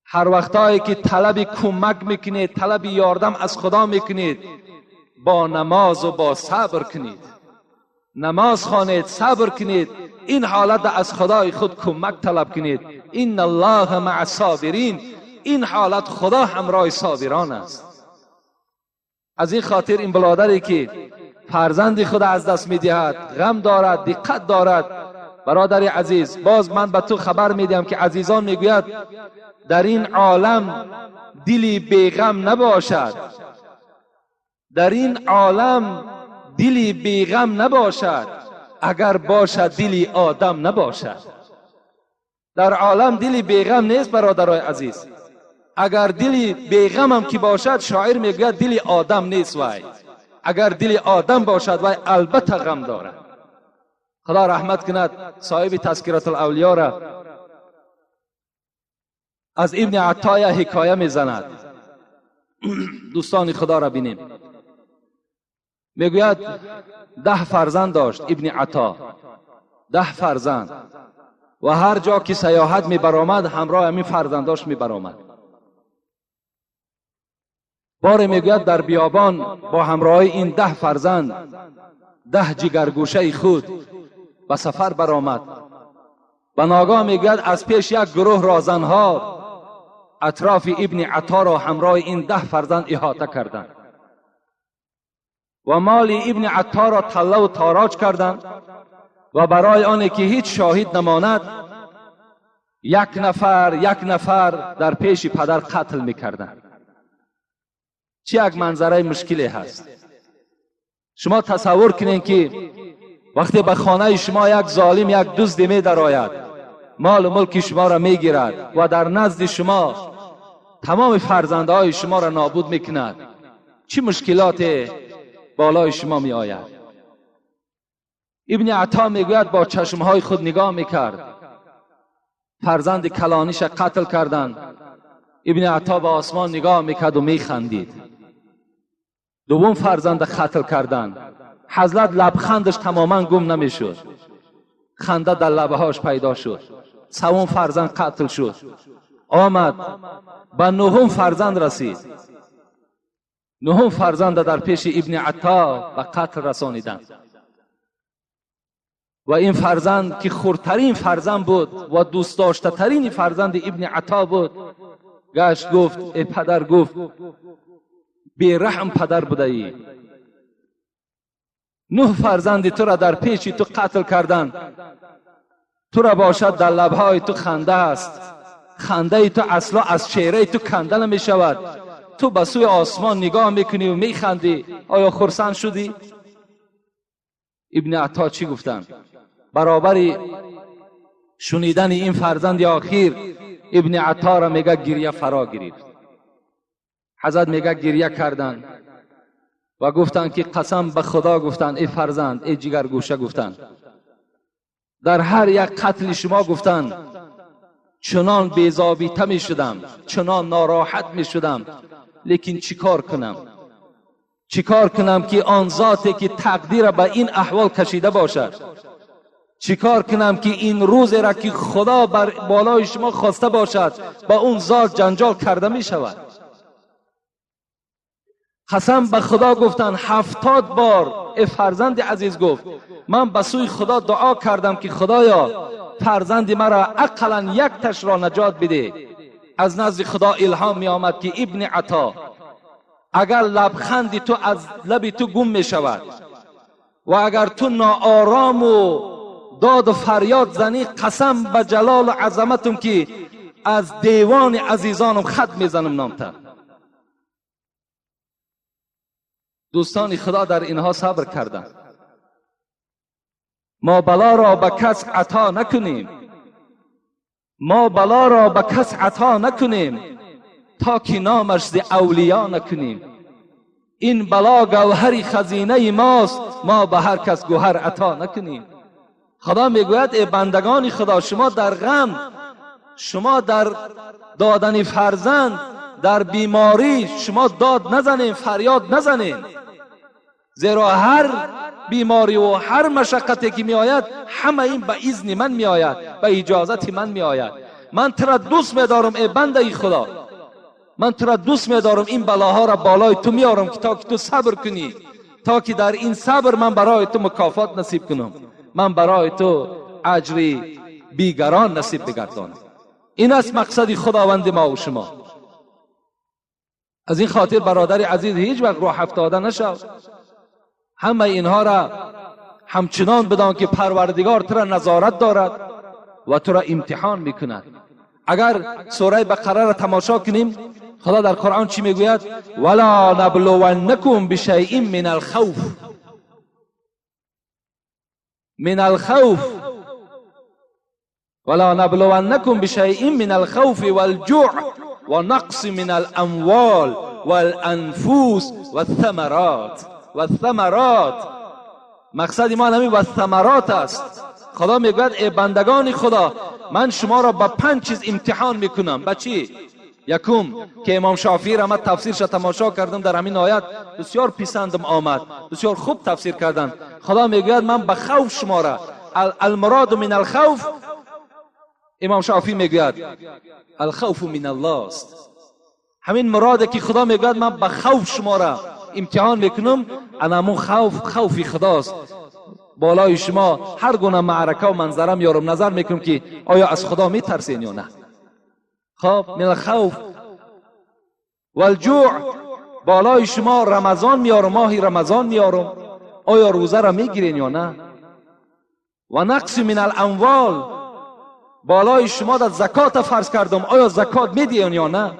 هر وقتایی که طلب کمک میکنید، طلب یاردم از خدا میکنید، با نماز و با صبر کنید. نماز خوانید، صبر کنید، این حالت از خدای خود کمک طلب کنید. ان الله مع الصابرین. این حالت خدا همراه صابران است. از این خاطر این برادری که فرزند خود از دست میدهد، غم دارد، دقت دارد، برادر عزیز، باز من به تو خبر میدهم که عزیزان میگوید در این عالم دلی بیغم نباشد، در این عالم دلی بیغم نباشد، اگر باشد دلی آدم نباشد. در عالم دلی بیغم نیست برادرای عزیز. اگر دلی بیغم هم که باشد، شاعر میگوید دلی آدم نیست وای. اگر دل آدم باشد، وای البته غم دارد. خدا رحمت کند صاحب تذکرة الاولیا را از ابن عطا حکایه میزند. دوستان خدا را بینیم. میگوید 10 فرزند داشت ابن عطا، 10 فرزند، و هر جا که سیاحت میبرآمد همراه همین فرزنداش میبرآمد. باره میگوید در بیابان با همراه این 10 فرزند، 10 جگرگوشه خود به سفر برآمد. و ناگاه میگوید از پیش یک گروه رازنها اطراف ابن عطا را همراه این 10 فرزند احاطه کردند و مال ابن عطا را تله و تاراج کردند و برای آنی که هیچ شاهد نماند یک نفر یک نفر در پیش پدر قتل میکردند. چه یک منظره مشکلی هست. شما تصور کنین که وقتی به خانه شما یک ظالم، یک دزد می درآید، مال و ملک شما را میگیرد و در نزد شما تمام فرزندهای شما را نابود میکند، چه مشکلات بالای شما می آید. ابن عطا میگوید با چشمهای خود نگاه میکرد، فرزند کلانیش قتل کردند. ابن عطا به آسمان نگاه میکرد و میخندید. دوم فرزند قتل کردند، حضرت لبخندش تماما گم نمیشد، خنده در لبهاش پیدا شد. سوم فرزند قتل شد، آمد به نهم فرزند رسید. نهم فرزند در پیش ابن عطا به قتل رسانیدند و این فرزند که خردترین فرزند بود و دوست داشته ترین فرزند ابن عطا بود، گشت گفت ای پدر، گفت بیرحم پدر بوده ای، 9 فرزند تو را در پیش تو قتل کردند، تو را باشد در لبهای تو خنده است، خنده تو اصلا از چهره تو کنده نمی شود، تو به سوی آسمان نگاه میکنی و میخندی، آیا خرسند شدی؟ ابن عطا چی گفتند؟ برابر شنیدن این فرزند آخیر ابن عطا را میگه گریه فرا گرفت. حضرت میگه گریه کردند و گفتند که قسم به خدا گفتند ای فرزند، ای جگرگوشه، گفتند در هر یک قتل شما گفتند چنان بی‌ضابطه می شدم، چنان ناراحت می شدم، لیکن چیکار کنم؟ چیکار کنم که آن ذاتی که تقدیر به این احوال کشیده باشد، چیکار کنم که این روز را که خدا بر بالای شما خواسته باشد با اون ذات جنجال کرده می شود. قسم به خدا گفتن 70 بار ای فرزند عزیز، گفت من به سوی خدا دعا کردم که خدایا فرزند مرا اقلا یک تش را نجات بده. از نزد خدا الهام می آمد که ابن عطا، اگر لبخند تو از لب تو گم می شود و اگر تو ناآرام و داد و فریاد زنی، قسم به جلال و عظمتم که از دیوان عزیزانم خط میزنم نامتر. دوستان خدا در اینها صبر کردند. ما بلا را به کس عطا نکنیم، ما بلا را به کس عطا نکنیم تا که نامش ز اولیا نکنیم. این بلا گوهر خزینه ماست، ما به هر کس گوهر عطا نکنیم. خدا میگوید ای بندگان خدا، شما در غم، شما در دادن فرزند، در بیماری، شما داد نزنین، فریاد نزنین، زیرا هر بیماری و هر مشقتی که می آید همه این به اذن من می آید، به اجازت من می آید. من تو را دوست می دارم ای بنده خدا، من تو را دوست می دارم، این بلاها را بالای تو می آرم که تا که تو صبر کنی، تا که در این صبر من برای تو مکافات نصیب کنم، من برای تو اجری بیگران نصیب بگردانم. این است مقصد خداوند ما و شما. از این خاطر برادر عزیز هیچ وقت روح افتاده نشو. همه اینها را همچنان بدان که پروردگار تو را نظارت دارد و تو را امتحان میکند. اگر سوره بقره را تماشا کنیم، خدا در قرآن چی میگوید؟ ولا نبلونکم بشیء من الخوف، من الخوف، ولا نبلونکم بشیء من الخوف والجوع ونقص من الاموال والانفس والثمرات والثمرات مقصد ما همی و ثمرات است. خدا میگوید ای بندگان خدا، من شما را با 5 چیز امتحان میکنم. با چی؟ یکم که امام شافعی را من تفسیرش تماشا کردم در همین آیت، بسیار پسندم آمد، بسیار خوب تفسیر کردن. خدا میگوید من به خوف شما را، المراد من الخوف، امام شافعی میگوید الخوف من الله است. همین مراده که خدا میگوید من به خوف شما را امتحان میکنم، انمون خوف خوفی خداست. بالای شما هر گونه معرکه و منظره میارم، نظر میکنم که آیا از خدا میترسین یا نه. خب من الخوف والجوع، بالای شما رمضان میارم، ماهی رمضان میارم، آیا روزه را میگیرین یا نه. و نقص من الاموال، بالای شما در زکات فرض کردم، آیا زکات میدین یا نه.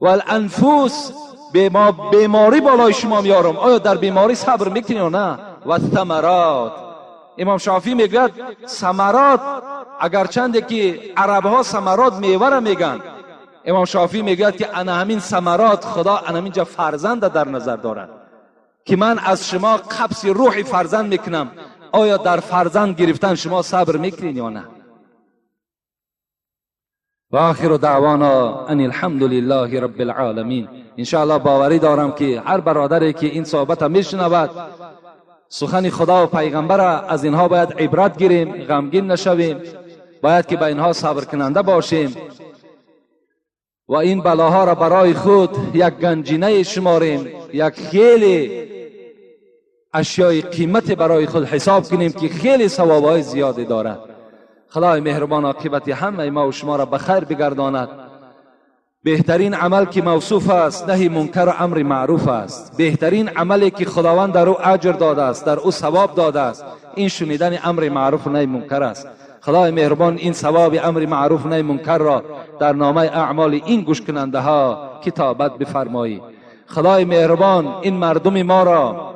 و الانفس، بیماری بالای شما میارم، آیا در بیماری صبر میکنین یا نه. و ثمرات، امام شافعی میگوید ثمرات، اگرچند که عرب ها ثمرات میوه را میگن، امام شافعی میگوید که انا همین ثمرات خدا انا همینجا فرزند در نظر دارد که من از شما قبض روح فرزند میکنم، آیا در فرزند گرفتن شما صبر میکنین یا نه. و آخر دعوانا ان الحمد لله رب العالمین. انشاءالله باوری دارم که هر برادری که این صحبت میشنود سخن خدا و پیغمبر، از اینها باید عبرت گیریم، غمگین نشویم، باید که به اینها صبر کننده باشیم و این بلاها را برای خود یک گنجینه شماریم، یک خیلی اشیای قیمت برای خود حساب کنیم که خیلی ثوابهای زیادی دارد. خدای مهربان عاقبت همه ما و شما را به خیر بگرداند. بهترین عمل که موصوف است نهی منکر و امر معروف است. بهترین عملی که خداوند در او اجر داده است، در او ثواب داده است، این شنیدن امر معروف و نهی منکر است. خدای مهربان این ثواب امر معروف و نهی منکر را در نامه اعمال این گوش کننده ها کتابت بفرمایی. خدای مهربان این مردم ما را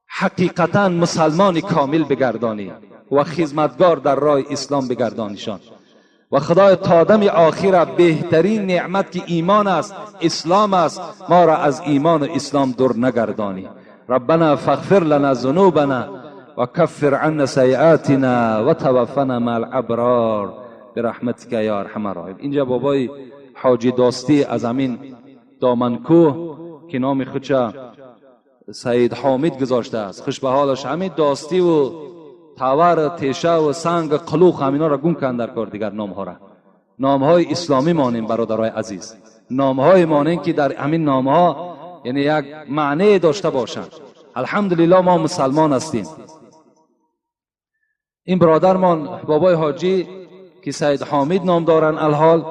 حقیقتا مسلمان کامل بگردانی و خدمتگار در راه اسلام بگردانیشان. و خدای تا دم آخر بهترین نعمت که ایمان است، اسلام است، ما را از ایمان و اسلام دور نگردانی. ربنا فاغفر لنا ذنوبنا و کفر عنا سیئاتنا و توفنا مع الابرار برحمتک یا ارحم الراحمین. اینجا بابای حاجی داستی از همین دامنکوه که نام خودش سید حامد گذاشته است، خوش به حالش، همین داستی و تاور، تیشه و سنگ، قلوخ، همینا را گم کن در کار دیگر نام ها را. نام های اسلامی مانیم برادرای عزیز، نام های مانیم که در همین نام ها یعنی یک معنی داشته باشند. الحمدلله ما مسلمان هستیم. این برادرمان بابای حاجی که سید حامد نام دارن الحال،